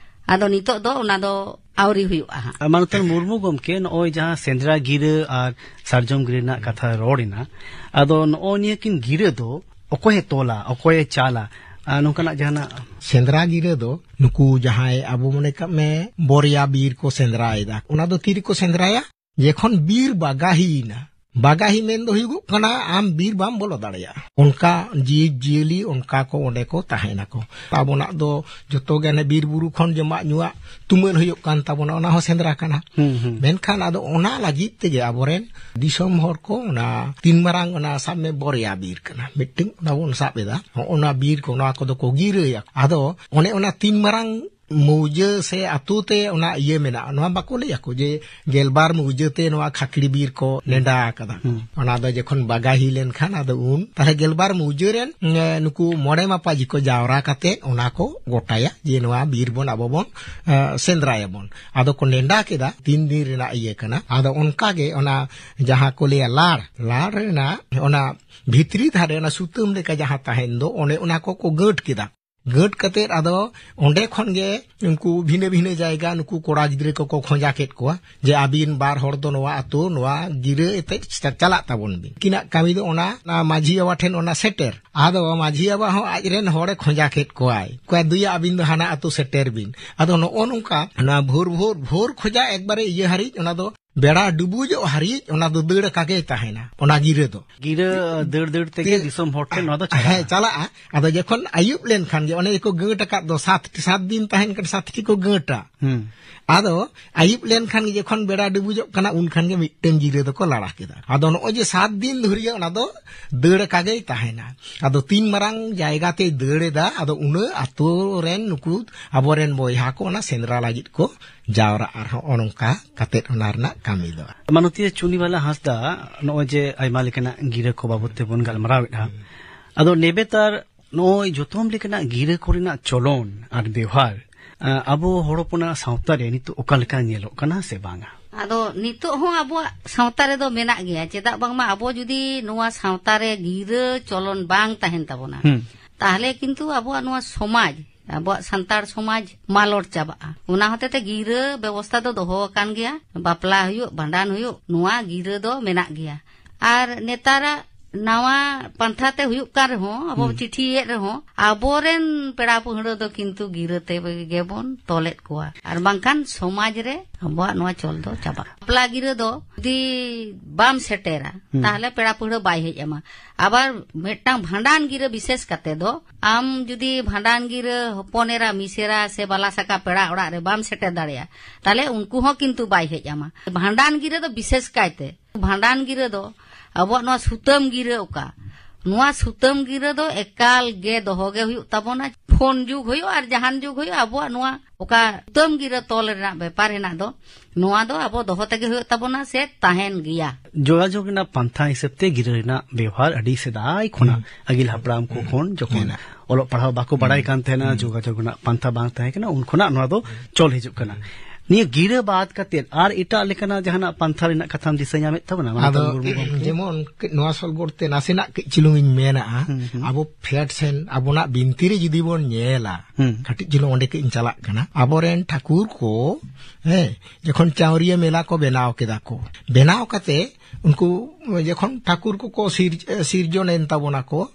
ᱟᱫᱚ ᱱᱤᱛᱚᱜ ᱫᱚ ᱚᱱᱟ ᱫᱚ ᱟᱹᱣᱨᱤ ᱦᱩᱭᱩᱜᱼᱟ ᱦᱟᱸᱜ᱾ ᱟᱨ ᱢᱟᱱᱚᱛᱟᱱ ᱢᱩᱨᱢᱩ ᱜᱚᱢᱠᱮ, ᱱᱚᱜᱼᱚᱭ ᱡᱟᱦᱟᱸ ᱥᱮᱸᱫᱽᱨᱟ ᱜᱤᱨᱟᱹ ᱟᱨ ᱥᱟᱨᱡᱚᱢ ᱜᱤᱨᱟᱹ ᱨᱮᱱᱟᱜ ᱠᱟᱛᱷᱟ ᱨᱚᱲ ᱮᱱᱟ, ᱟᱫᱚ ᱱᱚᱜᱼᱚᱭ ᱱᱤᱭᱟᱹ ᱠᱤᱱ ᱜᱤᱨᱟᱹ ᱫᱚ ᱚᱠᱚᱭᱮ ᱛᱚᱞᱟ, ᱚᱠᱚᱭᱮ ᱪᱟᱞᱟ, ᱟᱨ ᱱᱚᱝᱠᱟᱱᱟᱜ ᱡᱟᱦᱟᱱᱟᱜ? ᱥᱮᱸᱫᱽᱨᱟ ᱜᱤᱨᱟᱹ ᱫᱚ ᱱᱩᱠᱩ ᱡᱟᱦᱟᱸᱭ, ᱟᱵᱚ ᱢᱚᱱᱮ ᱠᱟᱜ ᱢᱮ, ᱵᱚᱨᱭᱟ ᱵᱤᱨ ᱠᱚ ᱥᱮᱸᱫᱽᱨᱟᱭᱮᱫᱟ, ᱚᱱᱟ ᱫᱚ ᱛᱤᱨᱮᱠᱚ ᱥᱮᱸᱫᱽᱨᱟᱭᱟ? ᱡᱮᱠᱷᱚᱱ ᱵᱤᱨ ᱵᱟᱜᱟᱦᱤᱭᱮᱱᱟ, ᱵᱟᱜᱟᱦᱤ ᱢᱮᱱ ᱫᱚ ᱦᱩᱭᱩᱜᱚᱜ ᱠᱟᱱᱟ, ᱟᱢ ᱵᱤᱨ ᱵᱟᱢ ᱵᱚᱞᱚ ᱫᱟᱲᱮᱭᱟᱜᱼᱟ᱾ ᱚᱱᱠᱟ ᱡᱤᱵᱽ ᱡᱤᱭᱟᱹᱞᱤ ᱚᱱᱠᱟ ᱠᱚ ᱚᱸᱰᱮ ᱠᱚ ᱛᱟᱦᱮᱱᱟᱠᱚ᱾ ᱟᱵᱚᱱᱟᱜ ᱫᱚ ᱡᱚᱛᱚ ᱜᱮ ᱦᱟᱱᱮ ᱵᱤᱨ ᱵᱩᱨᱩ ᱠᱷᱚᱱ ᱡᱚᱢᱟᱜ ᱧᱩᱣᱟᱜ ᱛᱩᱢᱟᱹᱞ ᱦᱩᱭᱩᱜ ᱠᱟᱱ ᱛᱟᱵᱚᱱᱟ, ᱚᱱᱟ ᱦᱚᱸ ᱥᱮᱸᱫᱽᱨᱟ ᱠᱟᱱᱟ᱾ ᱦᱩᱸ, ᱦᱩᱸ᱾ ᱢᱮᱱᱠᱷᱟᱱ ᱟᱫᱚ ᱚᱱᱟ ᱞᱟᱹᱜᱤᱫ ᱛᱮᱜᱮ ᱟᱵᱚᱨᱮᱱ ᱫᱤᱥᱚᱢ ᱦᱚᱲ ᱠᱚ ᱚᱱᱟ ᱛᱤᱱ ᱢᱟᱨᱟᱝ, ᱚᱱᱟ ᱥᱟᱵ ᱢᱮ ᱵᱚᱨᱭᱟ ᱵᱤᱨ ᱠᱟᱱᱟ, ᱢᱤᱫᱴᱮᱱ ᱚᱱᱟ ᱵᱚᱱ ᱥᱟᱵ ᱮᱫᱟ, ᱚᱱᱟ ᱵᱤᱨ ᱠᱚ, ᱱᱚᱣᱟ ᱠᱚᱫᱚ ᱠᱚ ᱜᱤᱨᱟᱹᱭᱟ᱾ ᱟᱫᱚ ᱚᱱᱮ ᱚᱱᱟ ᱛᱤᱱ ᱢᱟᱨᱟᱝ ᱢᱩᱡᱟᱹ ᱥᱮ ᱟᱛᱳ ᱛᱮ ᱚᱱᱟ ᱤᱭᱟᱹ ᱢᱮᱱᱟᱜᱼᱟ, ᱱᱚᱣᱟ ᱵᱟᱠᱚ ᱞᱟᱹᱭ ᱟᱠᱚ ᱡᱮ ᱜᱮᱞᱵᱟᱨ ᱢᱩᱡᱟᱹ ᱛᱮ ᱱᱚᱣᱟ ᱠᱷᱟᱠᱲᱤ ᱵᱤᱨ ᱠᱚ ᱱᱮᱰᱟ ᱟᱠᱟᱫᱟ᱾ ᱦᱩᱸ᱾ ᱚᱱᱟ ᱫᱚ ᱡᱚᱠᱷᱚᱱ ᱵᱟᱜᱟᱦᱤ ᱞᱮᱱᱠᱷᱟᱱ ᱟᱫᱚ ᱩᱱ ᱛᱟᱦᱞᱮ ᱜᱮᱞᱵᱟᱨ ᱢᱩᱡᱟᱹ ᱨᱮᱱ, ᱮ, ᱱᱩᱠᱩ ᱢᱚᱬᱮ ᱢᱟᱯᱟᱡᱤ ᱠᱚ ᱡᱟᱣᱨᱟ ᱠᱟᱛᱮ ᱚᱱᱟ ᱠᱚ ᱜᱚᱴᱟᱭᱟ ᱡᱮ ᱱᱚᱣᱟ ᱵᱤᱨ ᱵᱚᱱ ᱟᱵᱚ ᱵᱚᱱ, ᱮ, ᱥᱮᱸᱫᱽᱨᱟᱭᱟᱵᱚᱱ᱾ ᱟᱫᱚ ᱠᱚ ᱱᱮᱰᱟ ᱠᱮᱫᱟ, ᱛᱤᱱ ᱫᱤᱱ ᱨᱮᱱᱟᱜ ᱤᱭᱟᱹ ᱠᱟᱱᱟ᱾ ᱟᱫᱚ ᱚᱱᱠᱟ ᱜᱮ ᱚᱱᱟ ᱡᱟᱦᱟᱸ ᱠᱚ ᱞᱟᱹᱭᱟ ᱞᱟᱲ, ᱞᱟᱲ ᱨᱮᱱᱟᱜ ᱚᱱᱟ ᱵᱷᱤᱛᱨᱤ ᱫᱷᱟᱨᱮ ᱚᱱᱟ ᱥᱩᱛᱟᱹᱢ ᱞᱮᱠᱟ ᱡᱟᱦᱟᱸ ᱛᱟᱦᱮᱱ ᱫᱚ, ᱚᱱᱮ ᱚᱱᱟ ᱠᱚ ᱠᱚ ᱜᱟᱹᱴ ᱠᱮᱫᱟ᱾ ᱜᱟᱹᱴ ᱠᱟᱛᱮᱫ ᱟᱫᱚ ᱚᱸᱰᱮ ᱠᱷᱚᱱ ᱜᱮ ᱩᱱᱠᱩ ᱵᱷᱤᱱᱟᱹ ᱵᱷᱤᱱᱟᱹ ᱡᱟᱭᱜᱟ ᱱᱩᱠᱩ ᱠᱚᱲᱟ ᱜᱤᱫᱽᱨᱟᱹ ᱠᱚᱠᱚ ᱠᱷᱚᱸᱡᱟ ᱠᱮᱫ ᱠᱚᱣᱟ ᱡᱮ ᱟᱹᱵᱤᱱ ᱵᱟᱨ ᱦᱚᱲ ᱫᱚ ᱱᱚᱣᱟ ᱟᱹᱛᱩ, ᱱᱚᱣᱟ ᱜᱤᱨᱟᱹ ᱮᱛᱮᱫ ᱪᱟ-, ᱪᱟᱞᱟᱜ ᱛᱟᱵᱚᱱ ᱵᱤᱱ᱾ ᱩᱱᱠᱤᱱᱟᱜ ᱠᱟᱹᱢᱤ ᱫᱚ ᱚᱱᱟ, ᱚᱱᱟ ᱢᱟᱹᱡᱷᱤ ᱵᱟᱵᱟ ᱴᱷᱮᱱ ᱚᱱᱟ ᱥᱮᱴᱮᱨ᱾ ᱟᱫᱚ ᱢᱟᱹᱡᱷᱤ ᱵᱟᱵᱟ ᱦᱚᱸ ᱟᱡ ᱨᱮᱱ ᱦᱚᱲᱮ ᱠᱷᱚᱸᱡᱟ ᱠᱮᱫ ᱠᱚᱣᱟᱭ, ᱠᱚᱭ ᱫᱩᱭᱟ ᱟᱹᱵᱤᱱ ᱫᱚ ᱦᱟᱱᱟ ᱟᱹᱛᱩ ᱥᱮᱴᱮᱨ ᱵᱤᱱ᱾ ᱟᱫᱚ ᱱᱚᱜᱼᱚ ᱱᱚᱝᱠᱟ ᱚᱱᱟ ᱵᱷᱳᱨ, ᱵᱷᱳᱨ, ᱵᱷᱳᱨ ᱠᱷᱚᱡᱟᱜ ᱮᱠᱵᱟᱨᱮ ᱤᱭᱟᱹ ᱦᱟᱹᱨᱤᱡ ᱚᱱᱟ ᱫᱚ ᱵᱮᱲᱟ ᱰᱩᱵᱩᱡᱚᱜ ᱦᱟᱹᱨᱤᱡ ᱚᱱᱟ ᱫᱚ ᱫᱟᱹᱲ ᱟᱠᱟ ᱜᱮ ᱛᱟᱦᱮᱱᱟ, ᱚᱱᱟ ᱜᱤᱨᱟᱹ ᱫᱚ᱾ ᱜᱤᱨᱟᱹ ᱫᱟᱹᱲ ᱫᱟᱹᱲ ᱛᱮᱜᱮ ᱛᱮ-, ᱫᱤᱥᱚᱢ ᱦᱚᱲ ᱴᱷᱮᱱ ᱱᱚᱣᱟ ᱫᱚ ᱪᱟᱞᱟᱜᱼᱟ᱾ ᱦᱮᱸ, ᱪᱟᱞᱟᱜᱼᱟ᱾ ᱟᱫᱚ ᱡᱚᱠᱷᱚᱱ ᱟᱹᱭᱩᱵ ᱞᱮᱱᱠᱷᱟᱱ ᱜᱮ, ᱚᱱᱮ ᱠᱚ ᱜᱟᱹᱴ ᱟᱠᱟᱫ ᱫᱚ, ᱥᱟᱛ, ᱥᱟᱛ ᱫᱤᱱ ᱛᱟᱦᱮᱱ ᱠᱟᱱᱟ, ᱥᱟᱛ ᱴᱤ ᱠᱚ ᱜᱟᱹᱴᱟ᱾ ᱦᱩᱸ᱾ ᱟᱫᱚ ᱟᱹᱭᱩᱵ ᱞᱮᱱᱠᱷᱟᱱ ᱜᱮ, ᱡᱚᱠᱷᱚᱱ ᱵᱮᱲᱟ ᱰᱩᱵᱩᱡᱚᱜ ᱠᱟᱱᱟ, ᱩᱱᱠᱷᱟᱱ ᱜᱮ ᱢᱤᱫᱴᱟᱝ ᱜᱤᱨᱟᱹ ᱫᱚᱠᱚ ᱞᱟᱲᱟ ᱠᱮᱫᱟ᱾ ᱟᱫᱚ ᱱᱚᱜᱼᱚᱭ ᱡᱮ ᱥᱟᱛ ᱫᱤᱱ ᱫᱷᱩᱨᱤᱭᱟᱹ ᱚᱱᱟ ᱫᱚ ᱫᱟᱹᱲ ᱟᱠᱟ ᱜᱮᱭ ᱛᱟᱦᱮᱱᱟ᱾ ᱟᱫᱚ ᱛᱤᱱ ᱢᱟᱨᱟᱝ ᱡᱟᱭᱜᱟ ᱛᱮᱭ ᱫᱟᱹᱲ ᱮᱫᱟ, ᱟᱫᱚ ᱩᱱᱟᱹᱜ ᱟᱛᱳ ᱨᱮᱱ ᱱᱩᱠᱩ ᱟᱵᱚᱨᱮᱱ ᱵᱚᱭᱦᱟ ᱠᱚ ᱚᱱᱟ ᱥᱮᱸᱫᱽᱨᱟ ᱞᱟᱹᱜᱤᱫ ᱠᱚ ᱡᱟᱣᱨᱟᱜᱼᱟ᱾ ᱟᱨ ᱦᱚᱸᱜᱼᱚ ᱱᱚᱝᱠᱟ ᱠᱟᱛᱮᱫ ᱚᱱᱟ ᱨᱮᱱᱟᱜ ᱠᱟᱹᱢᱤ ᱫᱚ᱾ ᱢᱟᱱᱚᱛᱤᱭᱟᱹ ᱪᱩᱱᱤᱵᱟᱞᱟ ᱦᱟᱸᱥᱫᱟ, ᱱᱚᱜᱼᱚᱭ ᱡᱮ ᱟᱭᱢᱟ ᱞᱮᱠᱟᱱᱟᱜ ᱜᱤᱨᱟᱹ ᱠᱚ ᱵᱟᱵᱚᱛ ᱛᱮᱵᱚᱱ ᱜᱟᱞᱢᱟᱨᱟᱣᱮᱫᱼᱟ, ᱟᱫᱚ ᱱᱮᱵᱮᱛᱟᱨ ᱱᱚᱜᱼᱚᱭ ᱡᱚᱛᱚᱢ ᱞᱮᱠᱟᱱᱟᱜ ᱜᱤᱨᱟᱹ ᱠᱚᱨᱮᱱᱟᱜ ᱪᱚᱞᱚᱱ ᱟᱨ ᱵᱮᱣᱦᱟᱨ, ᱟ, ᱟᱵᱚ ᱦᱚᱲ ᱦᱚᱯᱚᱱᱟᱜ ᱥᱟᱶᱛᱟ ᱨᱮ ᱱᱤᱛᱚᱜ ᱚᱠᱟ ᱞᱮᱠᱟ ᱧᱮᱞᱚᱜ ᱠᱟᱱᱟ ᱥᱮ ᱵᱟᱝᱟ? ᱟᱫᱚ ᱱᱤᱛᱚᱜ ᱦᱚᱸ ᱟᱵᱚᱣᱟᱜ ᱥᱟᱶᱛᱟ ᱨᱮᱫᱚ ᱢᱮᱱᱟᱜ ᱜᱮᱭᱟ᱾ ᱪᱮᱫᱟᱜ ᱵᱟᱝᱢᱟ ᱟᱵᱚ ᱡᱩᱫᱤ ᱱᱚᱣᱟ ᱥᱟᱶᱛᱟ ᱨᱮ ᱜᱤᱨᱟᱹ ᱪᱚᱞᱚᱱ ᱵᱟᱝ ᱛᱟᱦᱮᱱ ᱛᱟᱵᱚᱱᱟ, ᱦᱩᱸ᱾ ᱛᱟᱦᱞᱮ ᱠᱤᱱᱛᱩ ᱟᱵᱚᱣᱟᱜ ᱱᱚᱣᱟ ᱥᱚᱢᱟᱡᱽ, ᱟᱵᱚᱣᱟᱜ ᱥᱟᱱᱛᱟᱲ ᱥᱚᱢᱟᱡᱽ ᱢᱟᱞᱚᱴ ᱪᱟᱵᱟᱜᱼᱟ᱾ ᱚᱱᱟ ᱦᱚᱛᱮ ᱛᱮ ᱜᱤᱨᱟᱹ ᱵᱮᱵᱚᱥᱛᱷᱟ ᱫᱚ ᱫᱚᱦᱚ ᱟᱠᱟᱱ ᱜᱮᱭᱟ᱾ ᱵᱟᱯᱞᱟ ᱦᱩᱭᱩᱜ, ᱵᱷᱟᱸᱰᱟᱱ ᱦᱩᱭᱩᱜ, ᱱᱚᱣᱟ ᱜᱤᱨᱟᱹ ᱫᱚ ᱢᱮᱱᱟᱜ ᱜᱮᱭᱟ᱾ ᱟᱨ ᱱᱮᱛᱟᱨᱟᱜ ᱱᱟᱣᱟ ᱯᱟᱱᱛᱷᱟ ᱛᱮ ᱦᱩᱭᱩᱜ ᱠᱟᱱ ᱨᱮᱦᱚᱸ, ᱟᱵᱚ ᱦᱩᱸ᱾ ᱪᱤᱴᱷᱤᱭᱮᱫ ᱨᱮᱦᱚᱸ, ᱟᱵᱚᱨᱮᱱ ᱯᱮᱲᱟ ᱯᱟᱹᱦᱲᱟᱹ ᱫᱚ ᱠᱤᱱᱛᱩ ᱜᱤᱨᱟᱹ ᱛᱮᱜᱮ ᱵᱚᱱ ᱛᱚᱞᱮᱫ ᱠᱚᱣᱟ, ᱟᱨ ᱵᱟᱝᱠᱷᱟᱱ ᱥᱚᱢᱟᱡᱽ ᱨᱮ ᱟᱵᱚᱣᱟᱜ ᱱᱚᱣᱟ ᱪᱚᱞ ᱫᱚ ᱪᱟᱵᱟᱜᱼᱟ᱾ ᱵᱟᱯᱞᱟ ᱜᱤᱨᱟᱹ ᱫᱚ ᱡᱩᱫᱤ ᱵᱟᱢ ᱥᱮᱴᱮᱨᱟ, ᱦᱩᱸ᱾ ᱛᱟᱦᱞᱮ ᱯᱮᱲᱟ ᱯᱟᱹᱦᱲᱟᱹ ᱵᱟᱭ ᱦᱮᱡ ᱟᱢᱟ᱾ ᱟᱵᱟᱨ ᱢᱤᱫᱴᱟᱝ ᱵᱷᱟᱸᱰᱟᱱ ᱜᱤᱨᱟᱹ ᱵᱤᱥᱮᱥ ᱠᱟᱛᱮ ᱫᱚ, ᱟᱢ ᱡᱩᱫᱤ ᱵᱷᱟᱸᱰᱟᱱ ᱜᱤᱨᱟᱹ ᱦᱚᱯᱚᱱ ᱮᱨᱟ, ᱢᱤᱥᱮᱨᱟ ᱥᱮ ᱵᱟᱞᱟ ᱥᱟᱠᱟ ᱯᱮᱲᱟ ᱚᱲᱟᱜ ᱨᱮ ᱵᱟᱢ ᱥᱮᱴᱮᱨ ᱫᱟᱲᱮᱭᱟᱜᱼᱟ, ᱛᱟᱦᱞᱮ ᱩᱱᱠᱩ ᱦᱚᱸ ᱠᱤᱱᱛᱩ ᱵᱟᱭ ᱦᱮᱡ ᱟᱢᱟ᱾ ᱵᱷᱟᱸᱰᱟᱱ ᱜᱤᱨᱟᱹ ᱫᱚ ᱵᱤᱥᱮᱥ ᱠᱟᱭᱛᱮ, ᱵᱷᱟᱸᱰᱟᱱ ᱜᱤᱨᱟᱹ ᱫᱚ ᱟᱵᱚᱣᱟᱜ ᱱᱚᱣᱟ ᱥᱩᱛᱟᱹᱢ ᱜᱤᱨᱟᱹ ᱚᱠᱟ, ᱱᱚᱣᱟ ᱥᱩᱛᱟᱹᱢ ᱜᱤᱨᱟᱹ ᱫᱚ ᱮᱠᱟᱞ ᱜᱮ ᱫᱚᱦᱚ ᱜᱮ ᱦᱩᱭᱩᱜ ᱛᱟᱵᱚᱱᱟ᱾ ᱯᱷᱳᱱ ᱡᱩᱜᱽ ᱦᱩᱭᱩᱜ ᱟᱨ ᱡᱟᱦᱟᱱ ᱡᱩᱜᱽ ᱦᱩᱭᱩᱜ, ᱟᱵᱚᱣᱟᱜ ᱱᱚᱣᱟ ᱚᱠᱟ ᱥᱩᱛᱟᱹᱢ ᱜᱤᱨᱟᱹ ᱛᱚᱞ ᱨᱮᱱᱟᱜ ᱵᱮᱯᱟᱨ ᱦᱮᱱᱟᱜ ᱫᱚ, ᱱᱚᱣᱟ ᱫᱚ ᱟᱵᱚ ᱫᱚᱦᱚ ᱛᱮᱜᱮ ᱦᱩᱭᱩᱜ ᱛᱟᱵᱚᱱᱟ ᱥᱮ ᱛᱟᱦᱮᱱ ᱜᱮᱭᱟ᱾ ᱡᱳᱜᱟᱡᱳᱜᱽ ᱨᱮᱱᱟᱜ ᱯᱟᱱᱛᱷᱟ ᱦᱤᱥᱟᱹᱵ ᱛᱮ ᱜᱤᱨᱟᱹ ᱨᱮᱱᱟᱜ ᱵᱮᱣᱦᱟᱨ ᱟᱹᱰᱤ ᱥᱮᱫᱟᱭ ᱠᱷᱚᱱᱟᱜ, ᱦᱩᱸ᱾ ᱟᱹᱜᱤᱞ ᱦᱟᱯᱲᱟᱢ ᱠᱚ ᱦᱩᱸ᱾ ᱠᱷᱚᱱ ᱡᱚᱠᱷᱚᱱ ᱢᱮᱱᱟᱜ᱾ ᱚᱞᱚᱜ ᱯᱟᱲᱦᱟᱣ ᱵᱟᱠᱚ ᱵᱟᱲᱟᱭ ᱦᱩᱸ᱾ ᱠᱟᱱ ᱛᱟᱦᱮᱱᱟ, ᱦᱩᱸ᱾ ᱡᱳᱜᱟᱡᱳᱜᱽ ᱨᱮᱱᱟᱜ ᱯᱟᱱᱛᱷᱟ ᱵᱟᱝ ᱛᱟᱦᱮᱸ ᱠᱟᱱᱟ, ᱩᱱ ᱠᱷᱚᱱᱟᱜ ᱱᱚᱣᱟ ᱫᱚ ᱪᱚᱞ ᱦᱤᱡᱩᱜ ᱠᱟᱱᱟ᱾ ᱱᱤᱭᱟᱹ ᱜᱤᱨᱟᱹ ᱵᱟᱫ ᱠᱟᱛᱮ ᱟᱨ ᱮᱴᱟᱜ ᱞᱮᱠᱟᱱᱟᱜ ᱡᱟᱦᱟᱱᱟᱜ ᱯᱟᱱᱛᱷᱟ ᱨᱮᱱᱟᱜ ᱠᱟᱛᱷᱟᱢ ᱫᱤᱥᱟᱹ ᱧᱟᱢᱮᱫ ᱛᱟᱵᱚᱱᱟ, ᱢᱟᱱᱚᱛᱟᱱ ᱟᱫᱚ ᱢᱩᱨᱢᱩ ᱜᱚᱢᱠᱮ? ᱡᱮᱢᱚᱱ ᱱᱚᱣᱟ ᱥᱚᱞᱵᱚᱨ ᱛᱮ ᱱᱟᱥᱮᱱᱟᱜ ᱠᱟᱹᱡ ᱪᱩᱞᱩᱝ ᱤᱧ ᱢᱮᱱᱟᱜᱼᱟ᱾ ᱦᱩᱸ, ᱦᱩᱸ᱾ ᱟᱵᱚ ᱯᱷᱮᱰ ᱥᱮᱱ ᱟᱵᱚᱱᱟᱜ ᱵᱤᱱᱛᱤ ᱨᱮ ᱡᱩᱫᱤ ᱵᱚᱱ ᱧᱮᱞᱟ, ᱦᱩᱸ᱾ ᱠᱟᱹᱴᱤᱡ ᱪᱩᱞᱩᱝ ᱚᱸᱰᱮ ᱠᱟᱹᱡ ᱤᱧ ᱪᱟᱞᱟᱜ ᱠᱟᱱᱟ᱾ ᱟᱵᱚᱨᱮᱱ ᱴᱷᱟᱹᱠᱩᱨ ᱠᱚ, ᱦᱮᱸ, ᱡᱚᱠᱷᱚᱱ ᱪᱟᱣᱨᱤᱭᱟᱹ ᱢᱮᱞᱟ ᱠᱚ ᱵᱮᱱᱟᱣ ᱠᱮᱫᱟ ᱠᱚ, ᱵᱮᱱᱟᱣ ᱠᱟᱛᱮ ᱩᱱᱠᱩ ᱡᱚᱠᱷᱚᱱ ᱴᱷᱟᱹᱠᱩᱨ ᱠᱚᱠᱚ ᱥᱤᱨ-, ᱥᱤᱨᱡᱚᱱ ᱮᱱ ᱛᱟᱵᱚᱱᱟ ᱠᱚ,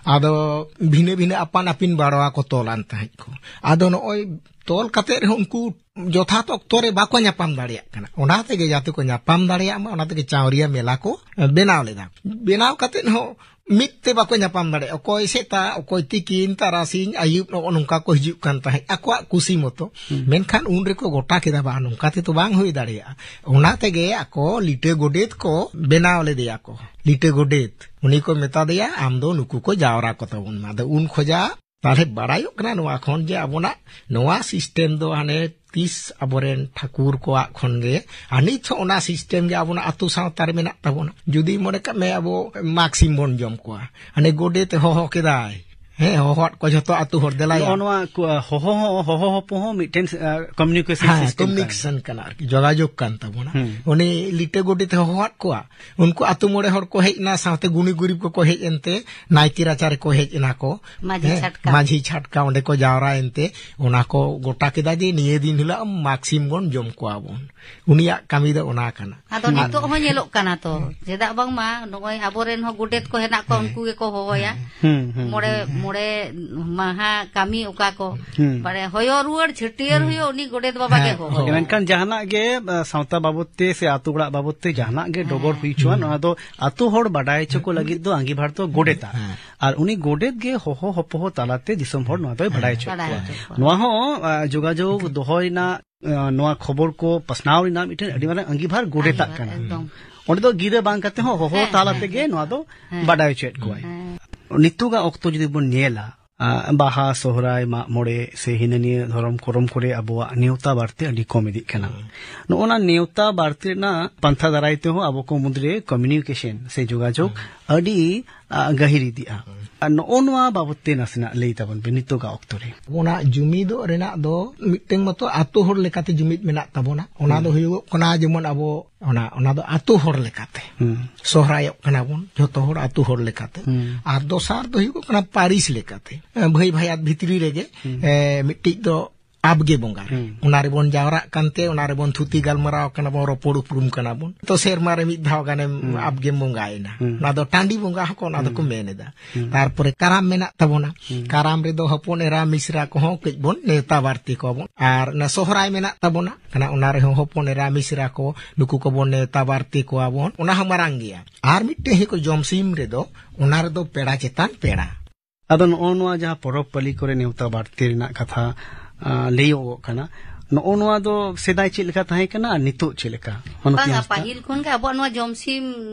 ᱟᱫᱚ ᱵᱷᱤᱱᱟᱹ ᱵᱷᱤᱱᱟᱹ ᱟᱯᱟᱱ ᱟᱹᱯᱤᱱ ᱵᱟᱲᱣᱟ ᱠᱚ ᱛᱚᱞᱟᱱ ᱛᱟᱦᱮᱸᱫ ᱠᱚ᱾ ᱟᱫᱚ ᱱᱚᱜᱼᱚᱭ ᱛᱚᱞ ᱠᱟᱛᱮ ᱨᱮᱦᱚᱸ ᱩᱱᱠᱩ ᱡᱚᱛᱷᱟᱛ ᱚᱠᱛᱚ ᱨᱮ ᱵᱟᱠᱚ ᱧᱟᱯᱟᱢ ᱫᱟᱲᱮᱭᱟᱜ ᱠᱟᱱᱟ᱾ ᱚᱱᱟ ᱛᱮᱜᱮ ᱡᱟᱛᱮ ᱠᱚ ᱧᱟᱯᱟᱢ ᱫᱟᱲᱮᱭᱟᱜ ᱢᱟ, ᱚᱱᱟ ᱛᱮᱜᱮ ᱪᱟᱣᱨᱤᱭᱟ ᱢᱮᱞᱟ ᱠᱚ ᱵᱮᱱᱟᱣ ᱞᱮᱫᱟ᱾ ᱵᱮᱱᱟᱣ ᱠᱟᱛᱮ ᱦᱚᱸ ᱢᱤᱫ ᱛᱮ ᱵᱟᱠᱚ ᱧᱟᱯᱟᱢ ᱫᱟᱲᱮᱭᱟᱜᱼᱟ᱾ ᱚᱠᱚᱭ ᱥᱮᱛᱟᱜ, ᱚᱠᱚᱭ ᱛᱤᱠᱤᱱ, ᱛᱟᱨᱟᱥᱤᱧ, ᱟᱹᱭᱩᱵ, ᱱᱚᱜᱼᱚ ᱱᱚᱝᱠᱟ ᱠᱚ ᱦᱤᱡᱩᱜ ᱠᱟᱱ ᱛᱟᱦᱮᱸᱫ ᱟᱠᱚᱣᱟᱜ ᱠᱩᱥᱤ ᱢᱚᱛᱚ᱾ ᱦᱩᱸ᱾ ᱢᱮᱱᱠᱷᱟᱱ ᱩᱱ ᱨᱮᱠᱚ ᱜᱚᱴᱟ ᱠᱮᱫᱟ, ᱵᱟᱝ, ᱱᱚᱝᱠᱟ ᱛᱮᱫᱚ ᱵᱟᱝ ᱦᱩᱭ ᱫᱟᱲᱮᱭᱟᱜᱼᱟ᱾ ᱚᱱᱟ ᱛᱮᱜᱮ ᱟᱠᱚ ᱞᱤᱴᱟᱹ ᱜᱚᱰᱮᱛ ᱠᱚ ᱵᱮᱱᱟᱣ ᱞᱮᱫᱮᱭᱟ ᱠᱚ᱾ ᱞᱤᱴᱟᱹ ᱜᱚᱰᱮᱛ, ᱩᱱᱤ ᱠᱚ ᱢᱮᱛᱟ ᱫᱮᱭᱟ, "ᱟᱢ ᱫᱚ ᱱᱩᱠᱩ ᱠᱚ ᱡᱟᱣᱨᱟ ᱠᱚ ᱛᱟᱵᱚᱱ ᱢᱟ᱾" ᱟᱫᱚ ᱩᱱ ᱠᱷᱚᱡᱟᱜ ᱛᱟᱦᱞᱮ ᱵᱟᱲᱟᱭᱚᱜ ᱠᱟᱱᱟ ᱱᱚᱣᱟ ᱠᱷᱚᱱ ᱡᱮ ᱟᱵᱚᱱᱟᱜ ᱱᱚᱣᱟ ᱥᱤᱥᱴᱮᱢ ᱫᱚ ᱦᱟᱱᱮ ᱛᱤᱥ ᱟᱵᱚᱨᱮᱱ ᱴᱷᱟᱹᱠᱩᱨ ᱠᱚᱣᱟᱜ ᱠᱷᱚᱱ ᱜᱮ, ᱟᱨ ᱱᱤᱛ ᱦᱚᱸ ᱚᱱᱟ ᱥᱤᱥᱴᱮᱢ ᱜᱮ ᱟᱵᱚᱱᱟᱜ ᱟᱹᱛᱩ ᱥᱟᱶᱛᱟ ᱨᱮ ᱢᱮᱱᱟᱜ ᱛᱟᱵᱚᱱᱟ᱾ ᱡᱩᱫᱤ ᱢᱚᱱᱮ ᱠᱟᱜ ᱢᱮ ᱟᱵᱚ ᱢᱟᱜᱽ ᱥᱤᱢ ᱵᱚᱱ ᱡᱚᱢ ᱠᱚᱣᱟ, ᱦᱟᱱᱮ ᱜᱚᱰᱮᱛ ᱦᱚᱦᱚ ᱠᱮᱫᱟᱭ, ᱦᱮᱸ, ᱦᱚᱦᱚᱣᱟᱫ ᱠᱚᱣᱟ ᱡᱷᱚᱛᱚ ᱟᱹᱛᱩ ᱦᱚᱲ, ᱫᱮᱞᱟᱭᱟ᱾ ᱱᱚᱜᱼᱚ ᱱᱚᱣᱟ ᱠᱚ, ᱦᱚᱦᱚ ᱦᱚᱸ, ᱦᱚᱦᱚ ᱦᱚᱯᱚ ᱦᱚᱸ ᱢᱤᱫᱴᱮᱱ, ᱟ, communication ᱦᱮᱸ, system ᱠᱟᱱᱟ᱾ Communication ᱠᱟᱱᱟ ᱟᱨᱠᱤ, ᱡᱳᱜᱟᱡᱳᱜᱽ ᱠᱟᱱ ᱛᱟᱵᱚᱱᱟ᱾ ᱦᱩᱸ᱾ ᱩᱱᱤ ᱞᱤᱴᱟᱹ ᱜᱚᱰᱮᱛ ᱮ ᱦᱚᱦᱚᱣᱟᱫ ᱠᱚᱣᱟ, ᱩᱱᱠᱩ ᱟᱹᱛᱩ ᱢᱚᱬᱮ ᱦᱚᱲ ᱠᱚ ᱦᱮᱡ ᱮᱱᱟ, ᱥᱟᱶᱛᱮ ᱜᱩᱱᱤ ᱜᱩᱨᱤᱵ ᱠᱚᱠᱚ ᱦᱮᱡ ᱮᱱᱛᱮ, ᱱᱟᱭᱠᱮ ᱨᱟᱪᱟ ᱨᱮᱠᱚ ᱦᱮᱡ ᱮᱱᱟ ᱠᱚ᱾ ᱢᱟᱹᱡᱷᱤ ᱦᱮᱸ, ᱪᱷᱟᱴᱠᱟ᱾ ᱢᱟᱹᱡᱷᱤ ᱪᱷᱟᱴᱠᱟ ᱚᱸᱰᱮ ᱠᱚ ᱡᱟᱣᱨᱟ ᱮᱱᱛᱮ, ᱚᱱᱟ ᱠᱚ ᱜᱚᱴᱟ ᱠᱮᱫᱟ ᱡᱮ ᱱᱤᱭᱟᱹ ᱫᱤᱱ ᱦᱤᱞᱳᱜ ᱢᱟᱜᱽ ᱥᱤᱢ ᱵᱚᱱ ᱡᱚᱢ ᱠᱚᱣᱟ ᱵᱚᱱ᱾ ᱩᱱᱤᱭᱟᱜ ᱠᱟᱹᱢᱤ ᱫᱚ ᱚᱱᱟ ᱠᱟᱱᱟ᱾ ᱟᱫᱚ ᱟᱨ ᱱᱤᱛᱚᱜ ᱦᱚᱸ ᱧᱮᱞᱚᱜ ᱠᱟᱱᱟ ᱛᱚ, ᱪᱮᱫᱟᱜ ᱵᱟᱝᱢᱟ ᱱᱚᱜᱼᱚᱭ ᱟᱵᱚᱨᱮᱱ ᱦᱚᱸ ᱜᱚᱰᱮᱛ ᱠᱚ ᱦᱮᱱᱟᱜ ᱠᱚᱣᱟ, ᱦᱮᱸ᱾ ᱩᱱᱠᱩ ᱜᱮᱠᱚ ᱦᱚᱦᱚᱭᱟ᱾ ᱦᱩᱸ, ᱦᱩᱸ, ᱢᱚᱬᱮ, ᱦᱩᱸ, ᱦᱩᱸ᱾ ᱢᱚᱬᱮ ᱢᱟᱦᱟ ᱠᱟᱹᱢᱤ ᱚᱠᱟ ᱠᱚ, ᱦᱩᱸ᱾ ᱢᱟᱱᱮ ᱦᱚᱭᱚ ᱨᱩᱣᱟᱹᱲ ᱪᱷᱟᱹᱴᱭᱟᱹᱨ ᱦᱩᱸ᱾ ᱦᱩᱭᱩᱜ, ᱩᱱᱤ ᱜᱚᱰᱮᱛ ᱵᱟᱵᱟ ᱜᱮ ᱦᱮᱸ, ᱦᱚᱦᱚᱭᱟ᱾ ᱦᱚᱦᱚ᱾ ᱢᱮᱱᱠᱷᱟᱱ ᱡᱟᱦᱟᱱᱟᱜ ᱜᱮ, ᱟ, ᱥᱟᱶᱛᱟ ᱵᱟᱵᱚᱫ ᱛᱮ ᱥᱮ ᱟᱛᱳ ᱚᱲᱟᱜ ᱵᱟᱵᱚᱫ ᱛᱮ ᱡᱟᱦᱟᱱᱟᱜ ᱜᱮ ᱰᱚᱜᱚᱨ ᱦᱮᱸ᱾ ᱦᱩᱭ ᱦᱚᱪᱚᱣᱟᱱ, ᱦᱮᱸ᱾ ᱚᱱᱟ ᱫᱚ ᱟᱛᱳ ᱦᱚᱲ ᱵᱟᱰᱟᱭ ᱦᱚᱪᱚ ᱠᱚ ᱞᱟᱹᱜᱤᱫ ᱫᱚ ᱟᱸᱜᱤᱵᱷᱟᱨ ᱫᱚ ᱜᱚᱰᱮᱛᱟᱜ᱾ ᱦᱮᱸ᱾ ᱟᱨ ᱩᱱᱤ ᱜᱚᱰᱮᱛ ᱜᱮ ᱦᱚᱦᱚ ᱦᱚᱯᱚᱦᱚ ᱛᱟᱞᱟᱛᱮ ᱫᱤᱥᱚᱢ ᱦᱚᱲ ᱱᱚᱣᱟ ᱫᱚᱭ ᱵᱟᱰᱟᱭ ᱦᱮᱸ᱾ ᱦᱚᱪᱚᱭᱮᱫ ᱵᱟᱰᱟᱭ ᱠᱚᱣᱟ᱾ ᱦᱚᱪᱚ ᱠᱚᱣᱟ᱾ ᱱᱚᱣᱟ ᱦᱚᱸ, ᱟ, ᱡᱳᱜᱟᱡᱳᱜᱽ ᱫᱚᱦᱚᱭ ᱨᱮᱱᱟᱜ, ᱟ, ᱱᱚᱣᱟ ᱠᱷᱚᱵᱚᱨ ᱠᱚ ᱯᱟᱥᱱᱟᱣ ᱨᱮᱱᱟᱜ ᱢᱤᱫᱴᱮᱱ ᱟᱹᱰᱤ ᱢᱟᱨᱟᱝ ᱟᱸᱜᱤᱵᱷᱟᱨ ᱜᱚᱰᱮᱛᱟᱜ ᱟᱸᱜᱤᱵᱷᱟᱨ, ᱠᱟᱱᱟ᱾ ᱮᱠᱫᱚᱢ᱾ ᱚᱸᱰᱮ ᱫᱚ ᱜᱤᱨᱟᱹ ᱵᱟᱝ ᱠᱟᱛᱮ ᱦᱚᱸ ᱦᱚᱦᱚ ᱦᱮᱸ, ᱛᱟᱞᱟ ᱦᱮᱸ, ᱛᱮᱜᱮ ᱦᱮᱸ᱾ ᱱᱚᱣᱟ ᱫᱚ ᱦᱮᱸ᱾ ᱵᱟᱰᱟᱭ ᱦᱚᱪᱚᱭᱮᱫ ᱠᱚᱣᱟᱭ᱾ ᱦᱮᱸ᱾ ᱱᱤᱛᱚᱜᱟᱜ ᱚᱠᱛᱚ ᱡᱩᱫᱤ ᱵᱚᱱ ᱧᱮᱞᱟ, ᱟ, ᱵᱟᱦᱟ, ᱥᱚᱦᱨᱟᱭ, ᱢᱟᱜ ᱢᱚᱬᱮ ᱥᱮ ᱦᱤᱱᱟᱹ ᱱᱤᱭᱟᱹ ᱫᱷᱚᱨᱚᱢ ᱠᱚᱨᱚᱢ ᱠᱚᱨᱮ ᱟᱵᱚᱣᱟᱜ ᱱᱮᱣᱛᱟ ᱵᱟᱨᱛᱮ ᱟᱹᱰᱤ ᱠᱚᱢ ᱤᱫᱤᱜ ᱠᱟᱱᱟ᱾ ᱦᱩᱸ᱾ ᱱᱚᱜᱼᱚ ᱱᱟ ᱱᱮᱣᱛᱟ ᱵᱟᱨᱛᱮ ᱨᱮᱱᱟᱜ ᱯᱟᱱᱛᱷᱟ ᱫᱟᱨᱟᱭ ᱛᱮᱦᱚᱸ ᱟᱵᱚ ᱠᱚ ᱢᱩᱫᱽᱨᱮ communication ᱥᱮ ᱡᱳᱜᱟᱡᱳᱜᱽ ᱦᱩᱸ᱾ ᱟᱹᱰᱤ, ᱟ, ᱜᱟᱹᱦᱤᱨ ᱤᱫᱤᱜᱼᱟ᱾ ᱦᱩᱸ᱾ ᱟᱨ ᱱᱚᱜᱼᱚ ᱱᱚᱣᱟ ᱵᱟᱵᱚᱛ ᱛᱮ ᱱᱟᱥᱮᱱᱟᱜ ᱞᱟᱹᱭ ᱛᱟᱵᱚᱱ ᱯᱮ ᱱᱤᱛᱚᱜᱟᱜ ᱚᱠᱛᱚ ᱨᱮ᱾ ᱚᱱᱟ ᱡᱩᱢᱤᱫᱚᱜ ᱨᱮᱱᱟᱜ ᱫᱚ ᱢᱤᱫᱴᱟᱝ ᱢᱟᱛᱚ ᱟᱛᱳ ᱦᱚᱲ ᱞᱮᱠᱟᱛᱮ ᱡᱩᱢᱤᱫ ᱢᱮᱱᱟᱜ ᱛᱟᱵᱚᱱᱟ᱾ ᱚᱱᱟ ᱦᱩᱸ᱾ ᱫᱚ ᱦᱩᱭᱩᱜᱚᱜ ᱠᱟᱱᱟ ᱡᱮᱢᱚᱱ ᱟᱵᱚ ᱚᱱᱟ, ᱚᱱᱟ ᱫᱚ ᱟᱛᱳ ᱦᱚᱲ ᱞᱮᱠᱟᱛᱮ᱾ ᱦᱩᱸ᱾ ᱥᱚᱦᱨᱟᱭᱚᱜ ᱠᱟᱱᱟ ᱵᱚᱱ ᱡᱷᱚᱛᱚ ᱦᱚᱲ ᱟᱛᱳ ᱦᱚᱲ ᱞᱮᱠᱟᱛᱮ᱾ ᱦᱩᱸ᱾ ᱟᱨ ᱫᱚᱥᱟᱨ ᱫᱚ ᱦᱩᱭᱩᱜᱚᱜ ᱠᱟᱱᱟ ᱯᱟᱹᱨᱤᱥ ᱞᱮᱠᱟᱛᱮ᱾ ᱮ, ᱵᱷᱟᱹᱭ ᱵᱷᱟᱭᱟᱛ ᱵᱷᱤᱛᱨᱤ ᱨᱮᱜᱮ, ᱦᱩᱸ᱾ ᱮ, ᱢᱤᱫᱴᱤᱡ ᱫᱚ ᱟᱵᱜᱮ ᱵᱚᱸᱜᱟ ᱨᱮ᱾ ᱦᱩᱸ᱾ ᱚᱱᱟ ᱨᱮᱵᱚᱱ ᱡᱟᱣᱨᱟᱜ ᱠᱟᱱᱛᱮ, ᱚᱱᱟ ᱨᱮᱵᱚᱱ ᱛᱷᱩᱛᱤ ᱜᱟᱞᱢᱟᱨᱟᱣ ᱠᱟᱱᱟ ᱵᱚᱱ, ᱨᱚᱯᱚᱲ ᱩᱯᱨᱩᱢ ᱠᱟᱱᱟ ᱵᱚᱱ᱾ ᱛᱚ ᱥᱮᱨᱢᱟ ᱨᱮ ᱢᱤᱫ ᱫᱷᱟᱣ ᱜᱟᱱᱮᱢ ᱦᱩᱸ᱾ ᱟᱵᱜᱮᱢ ᱵᱚᱸᱜᱟᱭᱮᱱᱟ᱾ ᱦᱩᱸ᱾ ᱚᱱᱟ ᱫᱚ ᱴᱟᱺᱰᱤ ᱵᱚᱸᱜᱟ ᱦᱚᱸᱠᱚ ᱚᱱᱟ ᱦᱩᱸ᱾ ᱫᱚᱠᱚ ᱢᱮᱱ ᱮᱫᱟ᱾ ᱦᱩᱸ᱾ ᱛᱟᱨᱯᱚᱨᱮ ᱠᱟᱨᱟᱢ ᱢᱮᱱᱟᱜ ᱛᱟᱵᱚᱱᱟ᱾ ᱦᱩᱸ᱾ ᱠᱟᱨᱟᱢ ᱨᱮᱫᱚ ᱦᱚᱯᱚᱱ ᱮᱨᱟ ᱢᱤᱥᱨᱟ ᱠᱚᱦᱚᱸ ᱠᱟᱹᱡ ᱵᱚᱱ ᱱᱮᱣᱛᱟ ᱵᱟᱨᱛᱮ ᱠᱚᱣᱟ ᱵᱚᱱ᱾ ᱟᱨ ᱚᱱᱟ ᱥᱚᱦᱨᱟᱭ ᱢᱮᱱᱟᱜ ᱛᱟᱵᱚᱱᱟ, ᱚᱱᱟ, ᱚᱱᱟ ᱨᱮᱦᱚᱸ ᱦᱚᱯᱚᱱ ᱮᱨᱟ ᱢᱤᱥᱨᱟ ᱠᱚ ᱱᱩᱠᱩ ᱠᱚᱵᱚᱱ ᱱᱮᱣᱛᱟ ᱵᱟᱨᱛᱮ ᱠᱚᱣᱟ ᱵᱚᱱ᱾ ᱚᱱᱟ ᱦᱚᱸ ᱢᱟᱨᱟᱝ ᱜᱮᱭᱟ᱾ ᱟᱨ ᱢᱤᱫᱴᱮᱱ ᱦᱩᱭᱩᱜ ᱠᱚ ᱡᱚᱢᱥᱤᱢ ᱨᱮᱫᱚ, ᱚᱱᱟ ᱨᱮᱫᱚ ᱯᱮᱲᱟ ᱪᱮᱛᱟᱱ ᱯᱮᱲᱟ᱾ ᱟᱫᱚ ᱱᱚᱜᱼᱚ ᱱᱚᱣᱟ ᱡᱟᱦᱟᱸ ᱯᱚᱨᱚᱵᱽ ᱯᱟᱹᱞᱤ ᱠᱚᱨᱮ ᱱᱮᱣᱛᱟ ᱵᱟᱨᱛᱮ ᱨᱮᱱᱟᱜ ᱠᱟᱛᱷᱟ, ᱟ, ᱞᱟᱹᱭᱚᱜᱚᱜ ᱠᱟᱱᱟ, ᱱᱚᱜᱼᱚ ᱱᱚᱣᱟ ᱫᱚ ᱥᱮᱫᱟᱭ ᱪᱮᱫ ᱞᱮᱠᱟ ᱛᱟᱦᱮᱸ ᱠᱟᱱᱟ ᱟᱨ ᱱᱤᱛᱚᱜ ᱪᱮᱫ ᱞᱮᱠᱟ? ᱢᱟᱱᱚᱛᱤ ᱵᱟᱝᱟ, ᱦᱟᱸᱥᱫᱟ᱾ ᱯᱟᱹᱦᱤᱞ ᱠᱷᱚᱱ ᱜᱮ ᱟᱵᱚᱣᱟᱜ ᱱᱚᱣᱟ ᱡᱚᱢᱥᱤᱢ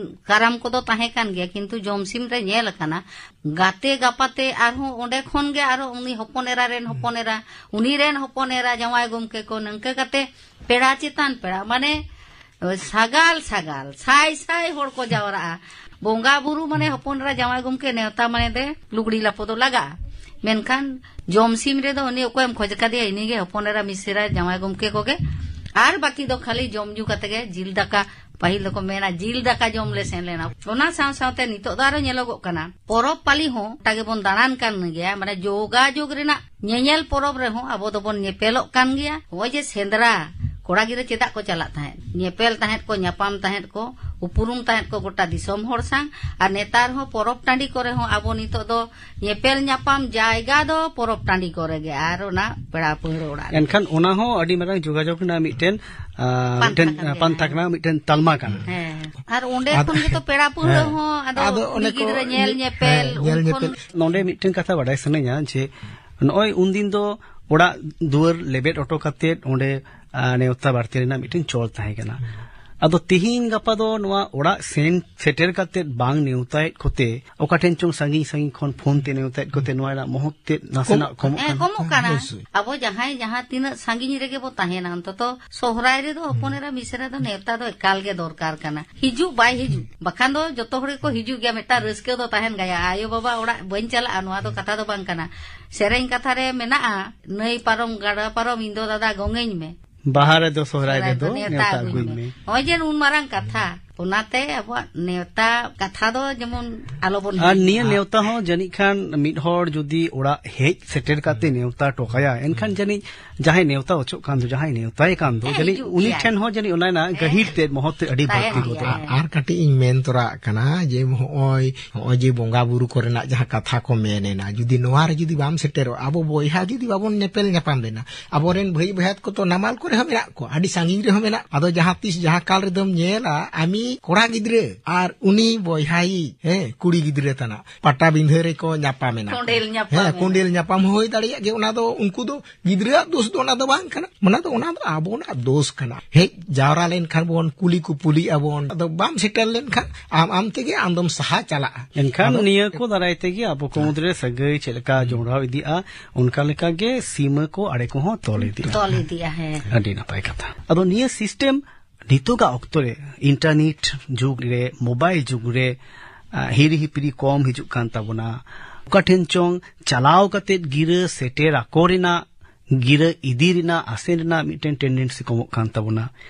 ᱠᱟᱨᱟᱢ ᱠᱚᱫᱚ ᱛᱟᱦᱮᱸ ᱠᱟᱱ ᱜᱮᱭᱟ, ᱠᱤᱱᱛᱩ ᱡᱚᱢᱥᱤᱢ ᱨᱮ ᱧᱮᱞ ᱟᱠᱟᱱᱟ, ᱜᱟᱛᱮ ᱜᱟᱯᱟᱛᱮ ᱟᱨᱦᱚᱸ ᱚᱸᱰᱮ ᱠᱷᱚᱱ ᱜᱮ ᱟᱨᱦᱚᱸ ᱩᱱᱤ ᱦᱚᱯᱚᱱ ᱮᱨᱟ ᱨᱮᱱ ᱦᱚᱯᱚᱱ ᱮᱨᱟ, ᱩᱱᱤ ᱨᱮᱱ ᱦᱚᱯᱚᱱ ᱮᱨᱟ, ᱡᱟᱶᱟᱭ ᱜᱚᱢᱠᱮ ᱠᱚ, ᱱᱤᱝᱠᱟᱹ ᱠᱟᱛᱮ ᱯᱮᱲᱟ ᱪᱮᱛᱟᱱ ᱯᱮᱲᱟ, ᱢᱟᱱᱮ ᱥᱟᱜᱟᱞ ᱥᱟᱜᱟᱞ, ᱥᱟᱭ ᱥᱟᱭ ᱦᱚᱲ ᱠᱚ ᱡᱟᱣᱨᱟᱜᱼᱟ᱾ ᱵᱚᱸᱜᱟ ᱵᱩᱨᱩ ᱢᱟᱱᱮ ᱦᱚᱯᱚᱱ ᱮᱨᱟ ᱡᱟᱶᱟᱭ ᱜᱚᱢᱠᱮ ᱱᱮᱣᱛᱟ ᱢᱟᱱᱮ ᱫᱮ ᱞᱩᱜᱽᱲᱤ ᱞᱟᱯᱚ ᱫᱚ ᱞᱟᱜᱟᱜᱼᱟ᱾ ᱢᱮᱱᱠᱷᱟᱱ ᱡᱚᱢ ᱥᱤᱢ ᱨᱮᱫᱚ ᱩᱱᱤ ᱚᱠᱚᱭᱮᱢ ᱠᱷᱚᱡᱽ ᱠᱟᱫᱮᱭᱟ? ᱤᱱᱤᱜᱮ ᱦᱚᱯᱚᱱ ᱮᱨᱟ, ᱢᱤᱥᱮᱨᱟ, ᱡᱟᱶᱟᱭ ᱜᱚᱢᱠᱮ ᱠᱚᱜᱮ᱾ ᱟᱨ ᱵᱟᱹᱠᱤ ᱫᱚ ᱠᱷᱟᱹᱞᱤ ᱡᱚᱢ ᱧᱩ ᱠᱟᱛᱮ ᱜᱮ, ᱡᱤᱞ ᱫᱟᱠᱟ, ᱯᱟᱹᱦᱤᱞ ᱫᱚᱠᱚ ᱢᱮᱱᱟ ᱡᱤᱞ ᱫᱟᱠᱟ ᱡᱚᱢ ᱞᱮ ᱥᱮᱱ ᱞᱮᱱᱟ᱾ ᱚᱱᱟ ᱥᱟᱶ ᱥᱟᱶᱛᱮ ᱱᱤᱛᱚᱜ ᱫᱚ ᱟᱨᱚ ᱧᱮᱞᱚᱜᱚᱜ ᱠᱟᱱᱟ, ᱯᱚᱨᱚᱵᱽ ᱯᱟᱹᱞᱤ ᱦᱚᱸ ᱜᱚᱴᱟ ᱜᱮᱵᱚᱱ ᱫᱟᱬᱟᱱ ᱠᱟᱱ ᱜᱮᱭᱟ, ᱢᱟᱱᱮ ᱡᱳᱜᱟᱡᱳᱜᱽ ᱨᱮᱱᱟᱜ ᱧᱮᱧᱮᱞ ᱯᱚᱨᱚᱵᱽ ᱨᱮᱦᱚᱸ ᱟᱵᱚ ᱫᱚᱵᱚᱱ ᱧᱮᱯᱮᱞᱚᱜ ᱠᱟᱱ ᱜᱮᱭᱟ᱾ ᱱᱚᱜᱼᱚᱭ ᱡᱮ ᱥᱮᱸᱫᱽᱨᱟ, ᱠᱚᱲᱟ ᱜᱤᱫᱽᱨᱟᱹ ᱪᱮᱫᱟᱜ ᱠᱚ ᱪᱟᱞᱟᱜ ᱛᱟᱦᱮᱸᱫ? ᱧᱮᱯᱮᱞ ᱛᱟᱦᱮᱸᱫ ᱠᱚ, ᱧᱟᱯᱟᱢ ᱛᱟᱦᱮᱸᱫ ᱠᱚ, ᱩᱯᱨᱩᱢ ᱛᱟᱦᱮᱸᱫ ᱠᱚ ᱜᱚᱴᱟ ᱫᱤᱥᱚᱢ ᱦᱚᱲ ᱥᱟᱶ᱾ ᱟᱨ ᱱᱮᱛᱟᱨ ᱦᱚᱸ ᱯᱚᱨᱚᱵᱽ ᱴᱟᱺᱰᱤ ᱠᱚᱨᱮ ᱦᱚᱸ ᱟᱵᱚ ᱱᱤᱛᱚᱜ ᱫᱚ ᱧᱮᱯᱮᱞ ᱧᱟᱯᱟᱢ ᱡᱟᱭᱜᱟ ᱫᱚ ᱯᱚᱨᱚᱵᱽ ᱴᱟᱺᱰᱤ ᱠᱚᱨᱮ ᱜᱮ, ᱟᱨ ᱚᱱᱟ ᱯᱮᱲᱟ ᱯᱟᱹᱦᱲᱟᱹ ᱚᱲᱟᱜ ᱨᱮ᱾ ᱮᱱᱠᱷᱟᱱ ᱚᱱᱟ ᱦᱚᱸ ᱟᱹᱰᱤ ᱢᱟᱨᱟᱝ ᱡᱳᱜᱟᱡᱳᱜᱽ ᱨᱮᱱᱟᱜ ᱢᱤᱫᱴᱮᱱ, ᱟᱸ, ᱯᱟᱱᱛᱷᱟ ᱢᱤᱫᱴᱮᱱ, ᱠᱟᱱ ᱟᱸ, ᱜᱮᱭᱟ᱾ ᱯᱟᱱᱛᱷᱟ ᱠᱟᱱᱟ, ᱢᱤᱫᱴᱮᱱ ᱛᱟᱞᱢᱟ ᱠᱟᱱᱟ᱾ ᱦᱮᱸ, ᱟᱨ ᱚᱸᱰᱮ ᱟᱫ-, ᱠᱷᱚᱱ ᱜᱮᱛᱚ ᱯᱮᱲᱟ ᱯᱟᱹᱦᱲᱟᱹ ᱦᱮᱸ᱾ ᱦᱚᱸ ᱟᱫᱚ ᱟᱫᱚ ᱚᱱᱮ ᱠᱩᱲᱤ ᱠᱚ ᱜᱤᱫᱽᱨᱟᱹ ᱧᱮᱞ ᱧᱮᱯᱮᱞ, ᱦᱮᱸ, ᱧᱮᱞ ᱩᱱ ᱠᱷᱚᱱ ᱧᱮᱯᱮᱞ᱾ ᱱᱚᱰᱮ ᱢᱤᱫᱴᱮᱱ ᱠᱟᱛᱷᱟ ᱵᱟᱰᱟᱭ ᱥᱟᱱᱟᱧᱟ ᱡᱮ ᱱᱚᱜᱼᱚᱭ ᱩᱱᱫᱤᱱ ᱫᱚ ᱚᱲᱟᱜ ᱫᱩᱣᱟᱹᱨ ᱞᱮᱵᱮᱫ ᱦᱚᱴᱚ ᱠᱟᱛᱮᱫ ᱚᱸᱰᱮ, ᱟᱸ, ᱱᱮᱣᱛᱟ ᱵᱟᱨᱛᱤ ᱨᱮᱱᱟᱜ ᱢᱤᱫᱴᱮᱱ ᱪᱚᱞ ᱛᱟᱦᱮᱸ ᱠᱟᱱᱟ᱾ ᱦᱩᱸ᱾ ᱟᱫᱚ ᱛᱤᱦᱤᱧ ᱜᱟᱯᱟ ᱫᱚ ᱱᱚᱣᱟ ᱚᱲᱟᱜ ᱥᱮᱱ ᱥᱮᱴᱮᱨ ᱠᱟᱛᱮᱫ ᱵᱟᱝ ᱱᱮᱣᱛᱟᱭᱮᱫ ᱠᱚᱛᱮ, ᱚᱠᱟ ᱴᱷᱮᱱ ᱪᱚᱝ ᱥᱟᱺᱜᱤᱧ ᱥᱟᱺᱜᱤᱧ ᱠᱷᱚᱱ ᱯᱷᱳᱱ ᱛᱮ ᱱᱮᱣᱛᱟᱭᱮᱫ ᱠᱚᱛᱮ, ᱱᱚᱣᱟ ᱨᱮᱱᱟᱜ ᱢᱚᱦᱚᱛ ᱛᱮᱫ ᱱᱟᱥᱮᱱᱟᱜ ᱠᱚᱢ-, ᱠᱚᱢᱚᱜ ᱦᱮᱸ, ᱠᱟᱱᱟ᱾ ᱠᱚᱢᱚᱜ ᱠᱟᱱᱟ᱾ ᱚᱵᱚᱥᱥᱳᱭ᱾ ᱟᱵᱚ ᱡᱟᱦᱟᱸᱭ ᱡᱟᱦᱟᱸ ᱛᱤᱱᱟᱹᱜ ᱥᱟᱺᱜᱤᱧ ᱨᱮᱜᱮ ᱵᱚ ᱛᱟᱦᱮᱱᱟ, ᱚᱱᱛᱚᱛᱚ ᱥᱚᱦᱨᱟᱭ ᱨᱮᱫᱚ ᱦᱚᱯᱚᱱ ᱮᱨᱟ ᱢᱤᱥᱮᱨᱟ ᱫᱚ ᱱᱮᱣᱛᱟ ᱫᱚ ᱮᱠᱟᱞ ᱜᱮ ᱫᱚᱨᱠᱟᱨ ᱠᱟᱱᱟ᱾ ᱦᱤᱡᱩᱜ ᱵᱟᱭ ᱦᱤᱡᱩᱜ, ᱵᱟᱠᱷᱟᱱ ᱫᱚ ᱡᱚᱛᱚ ᱦᱚᱲ ᱜᱮᱠᱚ ᱦᱤᱡᱩᱜ ᱜᱮᱭᱟ, ᱢᱤᱫᱴᱟᱝ ᱨᱟᱹᱥᱠᱟᱹ ᱫᱚ ᱛᱟᱦᱮᱱ ᱜᱮᱭᱟ᱾ ᱟᱭᱳ ᱵᱟᱵᱟ ᱚᱲᱟᱜ ᱵᱟᱹᱧ ᱪᱟᱞᱟᱜᱼᱟ, ᱱᱚᱣᱟ ᱫᱚ ᱠᱟᱛᱷᱟ ᱫᱚ ᱵᱟᱝ ᱠᱟᱱᱟ᱾ ᱥᱮᱨᱮᱧ ᱠᱟᱛᱷᱟ ᱨᱮ ᱢᱮᱱᱟᱜᱼᱟ, "ᱱᱟᱹᱭ ᱯᱟᱨᱚᱢ ᱜᱟᱰᱟ ᱯᱟᱨᱚᱢ ᱤᱧ ᱫᱚ ᱫᱟᱫᱟ ᱜᱚᱝᱮᱧ ᱢᱮ, ᱵᱟᱦᱟ ᱨᱮᱫᱚ ᱥᱚᱦᱨᱟᱭ ᱥᱚᱦᱨᱟᱭ ᱨᱮᱫᱚ ᱫᱚ ᱱᱮᱣᱛᱟ ᱱᱮᱣᱛᱟ ᱟᱹᱜᱩᱧ ᱟᱹᱜᱩᱧ ᱢᱮ᱾" ᱢᱮ᱾ ᱱᱚᱜᱼᱚᱭ ᱡᱮ ᱱᱩᱱ ᱢᱟᱨᱟᱝ ᱠᱟᱛᱷᱟ, ᱚᱱᱟᱛᱮ ᱟᱵᱚᱣᱟᱜ ᱱᱮᱣᱛᱟ ᱠᱟᱛᱷᱟ ᱫᱚ ᱡᱮᱢᱚᱱ ᱟᱞᱚᱵᱚᱱ ᱟᱨ ᱦᱤᱲᱤᱧ ᱱᱤᱭᱟᱹ ᱢᱟ᱾ ᱱᱮᱣᱛᱟ ᱦᱚᱸ ᱡᱟᱹᱱᱤᱡ ᱠᱷᱟᱱ ᱢᱤᱫ ᱦᱚᱲ ᱡᱩᱫᱤ ᱚᱲᱟᱜ ᱦᱮᱡ ᱥᱮᱴᱮᱨ ᱠᱟᱛᱮ ᱱᱮᱣᱛᱟ ᱦᱚᱴᱚ ᱠᱟᱭᱟ, ᱮᱱᱠᱷᱟᱱ ᱡᱟᱹᱱᱤᱡ ᱡᱟᱦᱟᱸᱭ ᱱᱮᱣᱛᱟ ᱚᱪᱚᱜ ᱠᱟᱱ ᱫᱚ, ᱡᱟᱦᱟᱸᱭ ᱱᱮᱣᱛᱟᱭᱮ ᱠᱟᱱ ᱫᱚ, ᱦᱮᱸ, ᱡᱟᱹᱱᱤᱡ ᱦᱤᱡᱩᱜ ᱩᱱᱤ ᱜᱮᱭᱟᱭ᱾ ᱴᱷᱮᱱ ᱦᱚᱸ ᱡᱟᱹᱱᱤᱡ ᱚᱱᱟ ᱨᱮᱱᱟᱜ ᱦᱮᱸ᱾ ᱜᱟᱹᱦᱤᱨ ᱛᱮᱫ ᱢᱚᱦᱚᱛ ᱛᱮᱫ ᱟᱹᱰᱤ ᱛᱟᱦᱮᱱ ᱵᱟᱹᱲᱛᱤ ᱜᱮᱭᱟ᱾ ᱜᱚᱫᱚᱜᱼᱟ᱾ ᱟᱨ ᱠᱟᱹᱴᱤᱡ ᱤᱧ ᱢᱮᱱ ᱛᱚᱨᱟᱜ ᱠᱟᱱᱟ ᱡᱮ ᱱᱚᱜᱼᱚᱭ, ᱱᱚᱜᱼᱚᱭ ᱡᱮ ᱵᱚᱸᱜᱟ ᱵᱩᱨᱩ ᱠᱚᱨᱮᱱᱟᱜ ᱡᱟᱦᱟᱸ ᱠᱟᱛᱷᱟ ᱠᱚ ᱢᱮᱱ ᱮᱱᱟ, ᱡᱩᱫᱤ ᱱᱚᱣᱟ ᱨᱮ ᱡᱩᱫᱤ ᱵᱟᱢ ᱥᱮᱴᱮᱨᱚᱜᱼᱟ, ᱟᱵᱚ ᱵᱚᱭᱦᱟ ᱡᱩᱫᱤ ᱵᱟᱵᱚᱱ ᱧᱮᱯᱮᱞ ᱧᱟᱯᱟᱢ ᱞᱮᱱᱟ, ᱟᱵᱚᱨᱮᱱ ᱵᱷᱟᱹᱭ ᱵᱷᱟᱭᱟᱛ ᱠᱚ ᱛᱚ ᱱᱟᱢᱟᱞ ᱠᱚᱨᱮ ᱦᱚᱸ ᱢᱮᱱᱟᱜ ᱠᱚᱣᱟ, ᱟᱹᱰᱤ ᱥᱟᱺᱜᱤᱧ ᱨᱮᱦᱚᱸ ᱢᱮᱱᱟᱜ ᱠᱚᱣᱟ᱾ ᱟᱫᱚ ᱡᱟᱦᱟᱸ ᱛᱤᱥ ᱡᱟᱦᱟᱸ ᱠᱟᱞ ᱨᱮᱫᱚᱢ ᱧᱮᱞᱟ, ᱟᱢᱤᱡ ᱠᱚᱲᱟ ᱜᱤᱫᱽᱨᱟᱹ ᱟᱨ ᱩᱱᱤ ᱵᱚᱭᱦᱟᱭᱤᱡ, ᱦᱮᱸ, ᱠᱩᱲᱤ ᱜᱤᱫᱽᱨᱟᱹ ᱛᱟᱱᱟᱜ ᱯᱟᱴᱟᱵᱤᱸᱫᱷᱟᱹ ᱨᱮᱠᱚ ᱧᱟᱯᱟᱢ ᱮᱱᱟ᱾ ᱠᱚᱸᱰᱮᱞ ᱧᱟᱯᱟᱢ ᱦᱮᱸ, ᱮᱱᱟ᱾ ᱠᱚᱸᱰᱮᱞ ᱧᱟᱯᱟᱢ ᱦᱚᱸ ᱦᱩᱭ ᱫᱟᱲᱮᱭᱟᱜ ᱜᱮ᱾ ᱚᱱᱟ ᱫᱚ ᱩᱱᱠᱩ ᱫᱚ ᱜᱤᱫᱽᱨᱟᱹᱣᱟᱜ ᱫᱳᱥ ᱫᱚ ᱚᱱᱟ ᱫᱚ ᱵᱟᱝ ᱠᱟᱱᱟ, ᱚᱱᱟ ᱫᱚ, ᱚᱱᱟ ᱫᱚ ᱟᱵᱚᱱᱟᱜ ᱫᱳᱥ ᱠᱟᱱᱟ᱾ ᱦᱮᱡ ᱡᱟᱣᱨᱟ ᱞᱮᱱᱠᱷᱟᱱ ᱵᱚᱱ ᱠᱩᱞᱤ ᱠᱩᱯᱩᱞᱤᱜ ᱟᱵᱚᱱ, ᱟᱫᱚ ᱵᱟᱢ ᱥᱮᱴᱮᱨ ᱞᱮᱱᱠᱷᱟᱱ ᱟᱢ ᱟᱢ ᱛᱮᱜᱮ ᱟᱢ ᱫᱚᱢ ᱥᱟᱦᱟ ᱪᱟᱞᱟᱜᱼᱟ᱾ ᱮᱱᱠᱷᱟᱱ ᱟᱫᱚ ᱱᱤᱭᱟᱹ ᱠᱚ ᱫᱟᱨᱟᱭ ᱛᱮᱜᱮ ᱟᱵᱚ ᱠᱚ ᱢᱩᱫᱽᱨᱮ ᱥᱟᱹᱜᱟᱹᱭ ᱪᱮᱫ ᱞᱮᱠᱟ ᱡᱚᱲᱟᱣ ᱤᱫᱤᱜᱼᱟ, ᱚᱱᱠᱟ ᱞᱮᱠᱟ ᱜᱮ ᱥᱤᱢᱟᱹ ᱠᱚ ᱟᱲᱮ ᱠᱚᱦᱚᱸ ᱛᱚᱞ ᱤᱫᱤᱜᱼᱟ᱾ ᱛᱚᱞ ᱤᱫᱤᱜᱼᱟ, ᱦᱮᱸ᱾ ᱟᱹᱰᱤ ᱱᱟᱯᱟᱭ ᱠᱟᱛᱷᱟ᱾ ᱟᱫᱚ ᱱᱤᱭᱟᱹ ᱥᱤᱥᱴᱮᱢ ᱱᱤᱛᱚᱜᱟᱜ ᱚᱠᱛᱚ ᱨᱮ ᱤᱱᱴᱟᱨᱱᱮᱴ ᱡᱩᱜᱽ ᱨᱮ, ᱢᱳᱵᱟᱭᱤᱞ ᱡᱩᱜᱽ ᱨᱮ, ᱟ, ᱦᱤᱨᱤ ᱦᱤᱯᱤᱨᱤ ᱠᱚᱢ ᱦᱤᱡᱩᱜ ᱠᱟᱱ ᱛᱟᱵᱚᱱᱟ᱾ ᱚᱠᱟ ᱴᱷᱮᱱ ᱪᱚᱝ ᱪᱟᱞᱟᱣ ᱠᱟᱛᱮ ᱜᱤᱨᱟᱹ ᱥᱮᱴᱮᱨ ᱟᱠᱚ ᱨᱮᱱᱟᱜ, ᱜᱤᱨᱟᱹ ᱤᱫᱤ ᱨᱮᱱᱟᱜ, ᱟᱥᱮᱱ ᱨᱮᱱᱟᱜ ᱢᱤᱫᱴᱮᱱ ᱴᱮᱱᱰᱮᱱᱥᱤ ᱠᱚᱢᱚᱜ ᱠᱟᱱ ᱛᱟᱵᱚᱱᱟ᱾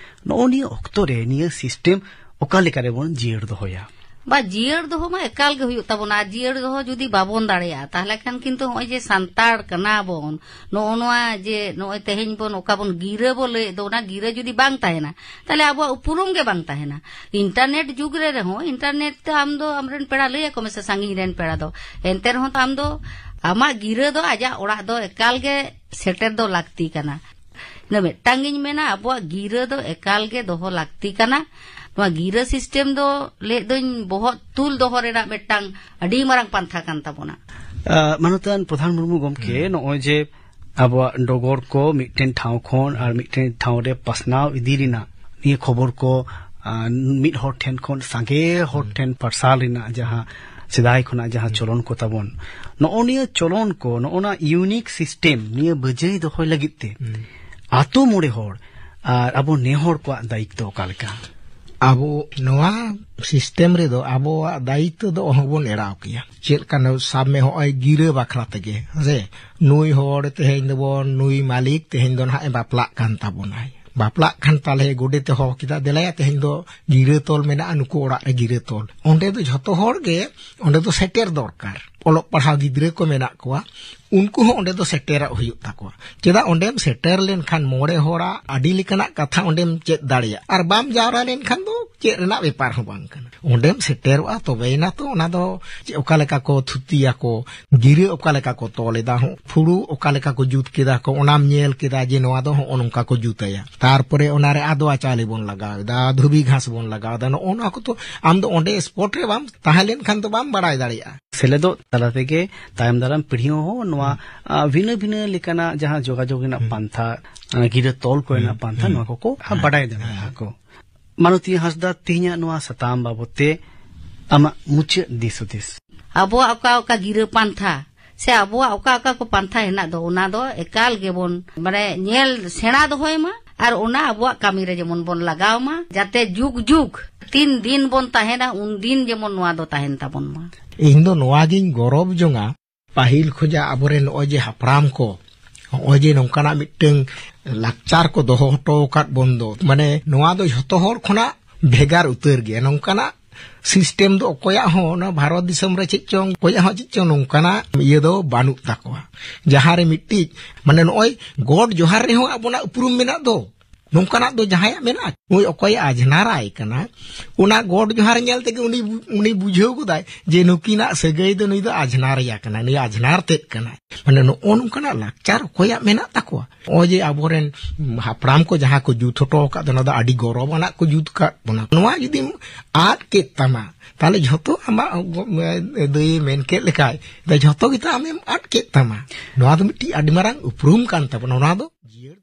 ᱱᱚᱜᱼᱚ ᱱᱤᱭᱟᱹ ᱚᱠᱛᱚ ᱨᱮ ᱱᱤᱭᱟᱹ ᱥᱤᱥᱴᱮᱢ ᱚᱠᱟ ᱞᱮᱠᱟ ᱨᱮᱵᱚᱱ ᱡᱤᱭᱟᱹᱲ ᱫᱚᱦᱚᱭᱟ? ᱵᱟ, ᱡᱤᱭᱟᱹᱲ ᱫᱚᱦᱚ ᱢᱟ ᱮᱠᱟᱞ ᱜᱮ ᱦᱩᱭᱩᱜ ᱛᱟᱵᱚᱱᱟ᱾ ᱟᱨ ᱡᱤᱭᱟᱹᱲ ᱫᱚᱦᱚ ᱡᱩᱫᱤ ᱵᱟᱵᱚᱱ ᱫᱟᱲᱮᱭᱟᱜᱼᱟ, ᱛᱟᱦᱚᱞᱮ ᱠᱷᱟᱱ ᱠᱤᱱᱛᱩ ᱱᱚᱜᱼᱚᱭ ᱡᱮ ᱥᱟᱱᱛᱟᱲ ᱠᱟᱱᱟ ᱵᱚᱱ, ᱱᱚᱜᱼᱚ ᱱᱚᱣᱟ ᱡᱮ ᱱᱚᱜᱼᱚᱭ ᱛᱮᱦᱮᱧ ᱵᱚᱱ ᱚᱠᱟ ᱵᱚᱱ ᱜᱤᱨᱟᱹ ᱵᱚ ᱞᱟᱹᱭᱮᱫ ᱫᱚ, ᱚᱱᱟ ᱜᱤᱨᱟᱹ ᱡᱩᱫᱤ ᱵᱟᱝ ᱛᱟᱦᱮᱱᱟ, ᱛᱟᱦᱚᱞᱮ ᱟᱵᱚᱣᱟᱜ ᱩᱯᱨᱩᱢ ᱜᱮ ᱵᱟᱝ ᱛᱟᱦᱮᱱᱟ᱾ ᱤᱱᱴᱟᱨᱱᱮᱴ ᱡᱩᱜᱽ ᱨᱮ ᱨᱮᱦᱚᱸ, ᱤᱱᱴᱟᱨᱱᱮᱴ ᱛᱮ ᱟᱢ ᱫᱚ ᱟᱢᱨᱮᱱ ᱯᱮᱲᱟ ᱞᱟᱹᱭ ᱟᱠᱚ ᱢᱮᱥᱮ, ᱥᱟᱺᱜᱤᱧ ᱨᱮᱱ ᱯᱮᱲᱟ ᱫᱚ, ᱮᱱᱛᱮ ᱨᱮᱦᱚᱸ ᱛᱚ ᱟᱢ ᱫᱚ ᱟᱢᱟᱜ ᱜᱤᱨᱟᱹ ᱫᱚ ᱟᱡᱟᱜ ᱚᱲᱟᱜ ᱫᱚ ᱮᱠᱟᱞ ᱜᱮ ᱥᱮᱴᱮᱨ ᱫᱚ ᱞᱟᱹᱠᱛᱤ ᱠᱟᱱᱟ᱾ ᱤᱱᱟᱹ ᱢᱤᱫᱴᱟᱝ ᱜᱤᱧ ᱢᱮᱱᱟ, ᱟᱵᱚᱣᱟᱜ ᱜᱤᱨᱟᱹ ᱫᱚ ᱮᱠᱟᱞ ᱜᱮ ᱫᱚᱦᱚ ᱞᱟᱹᱠᱛᱤ ᱠᱟᱱᱟ᱾ ᱱᱚᱣᱟ ᱜᱤᱨᱟᱹ ᱥᱤᱥᱴᱮᱢ ᱫᱚ ᱞᱟᱹᱭᱮᱫ ᱫᱚᱧ ᱵᱚᱦᱚᱜ ᱛᱩᱞ ᱫᱚᱦᱚ ᱨᱮᱱᱟᱜ ᱢᱤᱫᱴᱟᱝ ᱟᱹᱰᱤ ᱢᱟᱨᱟᱝ ᱯᱟᱱᱛᱷᱟ ᱠᱟᱱ ᱛᱟᱵᱚᱱᱟ᱾ ᱟ, ᱢᱟᱱᱚᱛᱟᱱ ᱯᱨᱚᱫᱷᱟᱱ ᱢᱩᱨᱢᱩ ᱜᱚᱢᱠᱮ, ᱦᱩᱸ᱾ ᱱᱚᱜᱼᱚᱭ ᱡᱮ ᱟᱵᱚᱣᱟᱜ ᱰᱚᱜᱚᱨ ᱠᱚ ᱢᱤᱫᱴᱮᱱ ᱴᱷᱟᱶ ᱠᱷᱚᱱ ᱟᱨ ᱢᱤᱫᱴᱮᱱ ᱴᱷᱟᱶ ᱨᱮ ᱯᱟᱥᱱᱟᱣ ᱤᱫᱤ ᱨᱮᱱᱟᱜ, ᱱᱤᱭᱟᱹ ᱠᱷᱚᱵᱚᱨ ᱠᱚ, ᱟ, ᱢᱤᱫ ᱦᱚᱲ ᱴᱷᱮᱱ ᱠᱷᱚᱱ ᱥᱟᱸᱜᱮ ᱦᱚᱲ ᱦᱩᱸ᱾ ᱴᱷᱮᱱ ᱯᱟᱨᱥᱟᱞ ᱨᱮᱱᱟᱜ ᱡᱟᱦᱟᱸ ᱥᱮᱫᱟᱭ ᱠᱷᱚᱱᱟᱜ ᱡᱟᱦᱟᱸ ᱦᱩᱸ᱾ ᱪᱚᱞᱚᱱ ᱠᱚ ᱛᱟᱵᱚᱱ, ᱱᱚᱜᱼᱚ ᱱᱤᱭᱟᱹ ᱪᱚᱞᱚᱱ ᱠᱚ, ᱱᱚᱜᱼᱚ ᱱᱟ ᱤᱭᱩᱱᱤᱠ ᱥᱤᱥᱴᱮᱢ ᱱᱤᱭᱟᱹ ᱵᱟᱹᱡᱟᱹᱭ ᱫᱚᱦᱚᱭ ᱞᱟᱹᱜᱤᱫ ᱛᱮ ᱦᱩᱸ᱾ ᱟᱛᱳ ᱢᱚᱬᱮ ᱦᱚᱲ ᱟᱨ ᱟᱵᱚ ᱱᱮ ᱦᱚᱲ ᱠᱚᱣᱟᱜ ᱫᱟᱭᱤᱛᱛᱚ ᱚᱠᱟ ᱞᱮᱠᱟ? ᱟᱵᱚ ᱱᱚᱣᱟ ᱥᱤᱥᱴᱮᱢ ᱨᱮᱫᱚ ᱟᱵᱚᱣᱟᱜ ᱫᱟᱭᱤᱛᱛᱚ ᱫᱚ ᱚᱦᱚ ᱵᱚᱱ ᱮᱲᱟᱣ ᱠᱮᱭᱟ᱾ ᱪᱮᱫ ᱞᱮᱠᱟ ᱱᱚᱣᱟ ᱥᱟᱵ ᱢᱮ, ᱦᱚᱸᱜᱼᱚᱭ ᱜᱤᱨᱟᱹ ᱵᱟᱠᱷᱨᱟ ᱛᱮᱜᱮ, ᱦᱮᱸ ᱥᱮ? ᱱᱩᱭ ᱦᱚᱲ ᱛᱮᱦᱮᱧ ᱫᱚᱵᱚᱱ, ᱱᱩᱭ ᱢᱟᱹᱞᱤᱠ ᱛᱮᱦᱮᱧ ᱫᱚ ᱱᱟᱦᱟᱜ ᱮ ᱵᱟᱯᱞᱟᱜ ᱠᱟᱱ ᱛᱟᱵᱚᱱᱟᱭ᱾ ᱵᱟᱯᱞᱟᱜ ᱠᱷᱟᱱ ᱛᱟᱞᱦᱮ ᱜᱚᱰᱮᱛ ᱮ ᱦᱚᱦᱚ ᱠᱮᱫᱟ, "ᱫᱮᱞᱟᱭᱟ, ᱛᱮᱦᱮᱧ ᱫᱚ ᱜᱤᱨᱟᱹ ᱛᱚᱞ ᱢᱮᱱᱟᱜᱼᱟ, ᱱᱩᱠᱩ ᱚᱲᱟᱜ ᱨᱮ ᱜᱤᱨᱟᱹ ᱛᱚᱞ᱾" ᱚᱸᱰᱮ ᱫᱚ ᱡᱷᱚᱛᱚ ᱦᱚᱲ ᱜᱮ ᱚᱸᱰᱮ ᱫᱚ ᱥᱮᱴᱮᱨ ᱫᱚᱨᱠᱟᱨ᱾ ᱚᱞᱚᱜ ᱯᱟᱲᱦᱟᱣ ᱜᱤᱫᱽᱨᱟᱹ ᱠᱚ ᱢᱮᱱᱟᱜ ᱠᱚᱣᱟ, ᱩᱱᱠᱩ ᱦᱚᱸ ᱚᱸᱰᱮ ᱫᱚ ᱥᱮᱴᱮᱨᱚᱜ ᱦᱩᱭᱩᱜ ᱛᱟᱠᱚᱣᱟ᱾ ᱪᱮᱫᱟᱜ, ᱚᱸᱰᱮᱢ ᱥᱮᱴᱮᱨ ᱞᱮᱱᱠᱷᱟᱱ ᱢᱚᱬᱮ ᱦᱚᱲᱟᱜ ᱟᱹᱰᱤ ᱞᱮᱠᱟᱱᱟᱜ ᱠᱟᱛᱷᱟ ᱚᱸᱰᱮᱢ ᱪᱮᱫ ᱫᱟᱲᱮᱭᱟᱜᱼᱟ, ᱟᱨ ᱵᱟᱢ ᱡᱟᱣᱨᱟ ᱞᱮᱱᱠᱷᱟᱱ ᱫᱚ ᱪᱮᱫ ᱨᱮᱱᱟᱜ ᱵᱮᱯᱟᱨ ᱦᱚᱸ ᱵᱟᱝ ᱠᱟᱱᱟ᱾ ᱚᱸᱰᱮᱢ ᱥᱮᱴᱮᱨᱚᱜᱼᱟ, ᱛᱚᱵᱮᱭᱮᱱᱟ ᱛᱚ ᱚᱱᱟ ᱫᱚ ᱪᱮᱫ, ᱚᱠᱟ ᱞᱮᱠᱟ ᱠᱚ ᱛᱷᱩᱛᱤᱭᱟᱠᱚ, ᱜᱤᱨᱟᱹ ᱚᱠᱟ ᱞᱮᱠᱟ ᱠᱚ ᱛᱚᱞ ᱮᱫᱟ, ᱦᱚᱸ, ᱯᱷᱩᱲᱩ ᱚᱠᱟ ᱞᱮᱠᱟ ᱠᱚ ᱡᱩᱛ ᱠᱮᱫᱟ ᱠᱚ, ᱚᱱᱟᱢ ᱧᱮᱞ ᱠᱮᱫᱟ ᱡᱮ ᱱᱚᱣᱟ ᱫᱚ ᱦᱚᱸᱜᱼᱚ ᱱᱚᱝᱠᱟ ᱠᱚ ᱡᱩᱛᱟᱭᱟ᱾ ᱛᱟᱨᱯᱚᱨᱮ ᱚᱱᱟᱨᱮ ᱟᱫᱣᱟ ᱪᱟᱣᱞᱮ ᱵᱚᱱ ᱞᱟᱜᱟᱣ ᱮᱫᱟ, ᱫᱷᱩᱵᱤ ᱜᱷᱟᱥ ᱵᱚᱱ ᱞᱟᱜᱟᱣ ᱮᱫᱟ, ᱱᱚᱜᱼᱚ ᱱᱚᱣᱟ ᱠᱚᱫᱚ ᱟᱢ ᱫᱚ ᱚᱸᱰᱮ ᱥᱯᱚᱴ ᱨᱮ ᱵᱟᱢ ᱛᱟᱦᱮᱸ ᱞᱮᱱᱠᱷᱟᱱ ᱫᱚ ᱵᱟᱢ ᱵᱟᱲᱟᱭ ᱫᱟᱲᱮᱭᱟᱜᱼᱟ᱾ ᱥᱮᱞᱮᱫᱚᱜ ᱛᱟᱞᱟ ᱛᱮᱜᱮ ᱛᱟᱭᱚᱢ ᱫᱟᱨᱟᱢ ᱯᱤᱲᱦᱤ ᱦᱚᱸ ᱱᱚᱣᱟ, ᱦᱩᱸ᱾ ᱟ, ᱵᱷᱤᱱᱟᱹ ᱵᱷᱤᱱᱟᱹ ᱞᱮᱠᱟᱱᱟᱜ ᱡᱟᱦᱟᱸ ᱡᱳᱜᱟᱡᱳᱜᱽ ᱨᱮᱱᱟᱜ ᱦᱩᱸ᱾ ᱯᱟᱱᱛᱷᱟ, ᱟ, ᱜᱤᱨᱟᱹ ᱛᱚᱞ ᱠᱚᱨᱮᱱᱟᱜ ᱦᱩᱸ᱾ ᱯᱟᱱᱛᱷᱟ, ᱦᱩᱸ᱾ ᱱᱚᱣᱟ ᱠᱚᱠᱚ ᱦᱮᱸ᱾ ᱵᱟᱰᱟᱭ ᱫᱟᱲᱮᱭᱟᱜᱼᱟ ᱦᱮᱸ᱾ ᱠᱚ᱾ ᱢᱟᱱᱚᱛᱤᱭᱟᱹ ᱦᱟᱸᱥᱫᱟ, ᱛᱮᱦᱮᱧᱟᱜ ᱱᱚᱣᱟ ᱥᱟᱛᱟᱢ ᱵᱟᱵᱚᱛ ᱛᱮ ᱟᱢᱟᱜ ᱢᱩᱪᱟᱹᱫ ᱫᱤᱥ ᱦᱩᱫᱤᱥ? ᱟᱵᱚᱣᱟᱜ ᱚᱠᱟ ᱚᱠᱟ ᱜᱤᱨᱟᱹ ᱯᱟᱱᱛᱷᱟ ᱥᱮ ᱟᱵᱚᱣᱟᱜ ᱚᱠᱟ ᱚᱠᱟ ᱠᱚ ᱯᱟᱱᱛᱷᱟ ᱦᱮᱱᱟᱜ ᱫᱚ, ᱚᱱᱟ ᱫᱚ ᱮᱠᱟᱞ ᱜᱮᱵᱚᱱ, ᱢᱟᱱᱮ, ᱧᱮᱞ ᱥᱮᱬᱟ ᱫᱚᱦᱚᱭ ᱢᱟ᱾ ᱟᱨ ᱚᱱᱟ ᱟᱵᱚᱣᱟᱜ ᱠᱟᱹᱢᱤ ᱨᱮ ᱡᱮᱢᱚᱱ ᱵᱚᱱ ᱞᱟᱜᱟᱣ ᱢᱟ, ᱡᱟᱛᱮ ᱡᱩᱜᱽ ᱡᱩᱜᱽ ᱛᱤᱱ ᱫᱤᱱ ᱵᱚᱱ ᱛᱟᱦᱮᱱᱟ, ᱩᱱ ᱫᱤᱱ ᱡᱮᱢᱚᱱ ᱱᱚᱣᱟ ᱫᱚ ᱛᱟᱦᱮᱱ ᱛᱟᱵᱚᱱ ᱢᱟ᱾ ᱤᱧ ᱫᱚ ᱱᱚᱣᱟ ᱜᱤᱧ ᱜᱚᱨᱚᱵᱽ ᱡᱚᱝᱟ, ᱯᱟᱹᱦᱤᱞ ᱠᱷᱚᱱᱟᱜ ᱟᱵᱚᱨᱮᱱ ᱱᱚᱜᱼᱚᱭ ᱡᱮ ᱦᱟᱯᱲᱟᱢ ᱠᱚ ᱱᱚᱜᱼᱚᱭ ᱡᱮ ᱱᱚᱝᱠᱟᱱᱟᱜ ᱢᱤᱫᱴᱟᱝ ᱞᱟᱠᱪᱟᱨ ᱠᱚ ᱫᱚᱦᱚ ᱦᱚᱴᱚ ᱟᱠᱟᱫ ᱵᱚᱱ ᱫᱚ, ᱢᱟᱱᱮ, ᱱᱚᱣᱟ ᱫᱚ ᱡᱷᱚᱛᱚ ᱦᱚᱲ ᱠᱷᱚᱱᱟᱜ ᱵᱷᱮᱜᱟᱨ ᱩᱛᱟᱹᱨ ᱜᱮᱭᱟ᱾ ᱱᱚᱝᱠᱟᱱᱟᱜ ᱥᱤᱥᱴᱮᱢ ᱫᱚ ᱚᱠᱚᱭᱟᱜ ᱦᱚᱸ ᱚᱱᱟ ᱵᱷᱟᱨᱚᱛ ᱫᱤᱥᱚᱢ ᱨᱮ ᱪᱮᱫ ᱪᱚᱝ, ᱚᱠᱚᱭᱟᱜ ᱦᱚᱸ ᱪᱮᱫ ᱪᱚᱝ ᱱᱚᱝᱠᱟᱱᱟᱜ ᱤᱭᱟᱹ ᱫᱚ ᱵᱟᱹᱱᱩᱜ ᱛᱟᱠᱚᱣᱟ᱾ ᱡᱟᱦᱟᱸ ᱨᱮ ᱢᱤᱫᱴᱤᱡ, ᱢᱟᱱᱮ, ᱱᱚᱜᱼᱚᱭ ᱜᱚᱰ ᱡᱚᱦᱟᱨ ᱨᱮᱦᱚᱸ ᱟᱵᱚᱱᱟᱜ ᱩᱯᱨᱩᱢ ᱢᱮᱱᱟᱜ ᱫᱚ, ᱱᱚᱝᱠᱟᱱᱟᱜ ᱫᱚ ᱡᱟᱦᱟᱸᱭᱟᱜ ᱢᱮᱱᱟᱜᱼᱟ? ᱱᱩᱭ ᱚᱠᱚᱭᱮ ᱟᱡᱷᱱᱟᱨᱟᱭ ᱠᱟᱱᱟ, ᱚᱱᱟ ᱜᱚᱰ ᱡᱚᱦᱟᱨ ᱧᱮᱞ ᱛᱮᱜᱮ ᱩᱱᱤ ᱵᱩ-, ᱩᱱᱤ ᱵᱩᱡᱷᱟᱹᱣ ᱜᱚᱫᱟᱭ ᱡᱮ ᱱᱩᱠᱤᱱᱟᱜ ᱥᱟᱹᱜᱟᱹᱭ ᱫᱚ ᱱᱩᱭ ᱫᱚ ᱟᱡᱷᱱᱟᱨᱤᱭᱟ ᱠᱟᱱᱟᱭ, ᱱᱩᱭ ᱟᱡᱷᱱᱟᱨ ᱛᱮᱫ ᱠᱟᱱᱟᱭ᱾ ᱢᱟᱱᱮ, ᱱᱚᱜᱼᱚ ᱱᱚᱝᱠᱟᱱᱟᱜ ᱞᱟᱠᱪᱟᱨ ᱚᱠᱚᱭᱟᱜ ᱢᱮᱱᱟᱜ ᱛᱟᱠᱚᱣᱟ? ᱱᱚᱜᱼᱚᱭ ᱡᱮ ᱟᱵᱚᱨᱮᱱ ᱦᱟᱯᱲᱟᱢ ᱠᱚ ᱡᱟᱦᱟᱸ ᱠᱚ ᱡᱩᱛ ᱦᱚᱴᱚ ᱟᱠᱟᱫ ᱫᱚ, ᱚᱱᱟ ᱫᱚ ᱟᱹᱰᱤ ᱜᱚᱨᱚᱵᱽ ᱟᱱᱟᱜ ᱠᱚ ᱡᱩᱛ ᱟᱠᱟᱫ ᱵᱚᱱᱟ᱾ ᱱᱚᱣᱟ ᱡᱩᱫᱤᱢ ᱟᱫ ᱠᱮᱫ ᱛᱟᱢᱟ, ᱛᱟᱦᱞᱮ ᱡᱷᱚᱛᱚ ᱟᱢᱟᱜ ᱜᱚ-, ᱫᱟᱹᱭᱮ ᱢᱮᱱ ᱠᱮᱫ ᱞᱮᱠᱟᱭ, ᱡᱷᱚᱛᱚ ᱜᱮᱛᱚ ᱟᱢᱮᱢ ᱟᱫ ᱠᱮᱫ ᱛᱟᱢᱟ᱾ ᱱᱚᱣᱟ ᱫᱚ ᱢᱤᱫᱴᱤᱡ ᱟᱹᱰᱤ ᱢᱟᱨᱟᱝ ᱩᱯᱨᱩᱢ ᱠᱟᱱ ᱛᱟᱵᱚᱱᱟ᱾ ᱱᱚᱣᱟ ᱫᱚ ᱡᱤᱭᱟᱹᱲ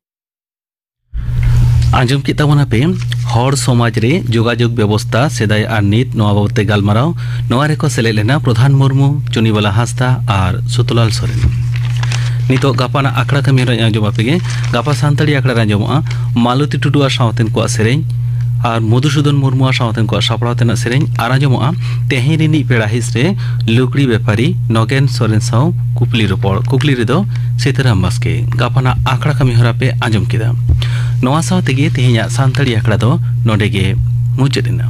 ᱟᱸᱡᱚᱢ ᱠᱮᱫ ᱛᱟᱵᱚᱱᱟᱯᱮ ᱦᱚᱲ ᱥᱚᱢᱟᱡᱽ ᱨᱮ ᱡᱳᱜᱟᱡᱳᱜᱽ ᱵᱮᱵᱚᱥᱛᱟ ᱥᱮᱫᱟᱭ ᱟᱨ ᱱᱤᱛ, ᱱᱚᱣᱟ ᱵᱟᱵᱚᱛ ᱛᱮ ᱜᱟᱞᱢᱟᱨᱟᱣ᱾ ᱱᱚᱣᱟ ᱨᱮᱠᱚ ᱥᱮᱞᱮᱫ ᱞᱮᱱᱟ ᱯᱨᱚᱫᱷᱟᱱ ᱢᱩᱨᱢᱩ, ᱪᱩᱱᱤᱵᱟᱞᱟ ᱦᱟᱸᱥᱫᱟ ᱟᱨ ᱥᱩᱛᱚᱞᱟᱞ ᱥᱚᱨᱮᱱ᱾ ᱱᱤᱛᱚᱜ ᱜᱟᱯᱟᱱᱟᱜ ᱟᱠᱷᱲᱟ ᱠᱟᱹᱢᱤ ᱦᱚᱨᱟᱧ ᱟᱸᱡᱚᱢ ᱟᱯᱮ ᱜᱮ᱾ ᱜᱟᱯᱟ ᱥᱟᱱᱛᱟᱲᱤ ᱟᱠᱷᱲᱟ ᱨᱮ ᱟᱸᱡᱚᱢᱚᱜᱼᱟ ᱢᱟᱞᱚᱛᱤ ᱴᱩᱰᱩ ᱟᱨ ᱥᱟᱶᱛᱮᱱ ᱠᱚᱣᱟᱜ ᱥᱮᱨᱮᱧ ᱟᱨ ᱢᱚᱫᱷᱩᱥᱩᱫᱚᱱ ᱢᱩᱨᱢᱩ ᱟᱨ ᱥᱟᱶᱛᱮᱱ ᱠᱚᱣᱟᱜ ᱥᱟᱯᱲᱟᱣ ᱛᱮᱱᱟᱜ ᱥᱮᱨᱮᱧ᱾ ᱟᱨ ᱟᱸᱡᱚᱢᱚᱜᱼᱟ ᱛᱮᱦᱮᱧ ᱨᱤᱱᱤᱡ ᱯᱮᱲᱟ ᱦᱤᱸᱥ ᱨᱮ ᱞᱩᱠᱲᱤ ᱵᱮᱯᱟᱨᱤ ᱱᱚᱜᱮᱱ ᱥᱚᱨᱮᱱ ᱥᱟᱶ ᱠᱩᱠᱞᱤ ᱨᱚᱯᱚᱲ᱾ ᱠᱩᱠᱞᱤ ᱨᱮᱫᱚ ᱥᱤᱛᱟᱹᱨᱟᱢ ᱵᱟᱥᱠᱮ᱾ ᱜᱟᱯᱟᱱᱟᱜ ᱟᱠᱷᱲᱟ ᱠᱟᱹᱢᱤ ᱦᱚᱨᱟ ᱯᱮ ᱟᱸᱡᱚᱢ ᱠᱮᱫᱟ᱾ ᱱᱚᱣᱟ ᱥᱟᱶ ᱛᱮᱜᱮ ᱛᱮᱦᱮᱧᱟᱜ ᱥᱟᱱᱛᱟᱲᱤ ᱟᱠᱷᱲᱟ ᱫᱚ ᱱᱚᱰᱮ ᱜᱮ ᱢᱩᱪᱟᱹᱫ ᱮᱱᱟ᱾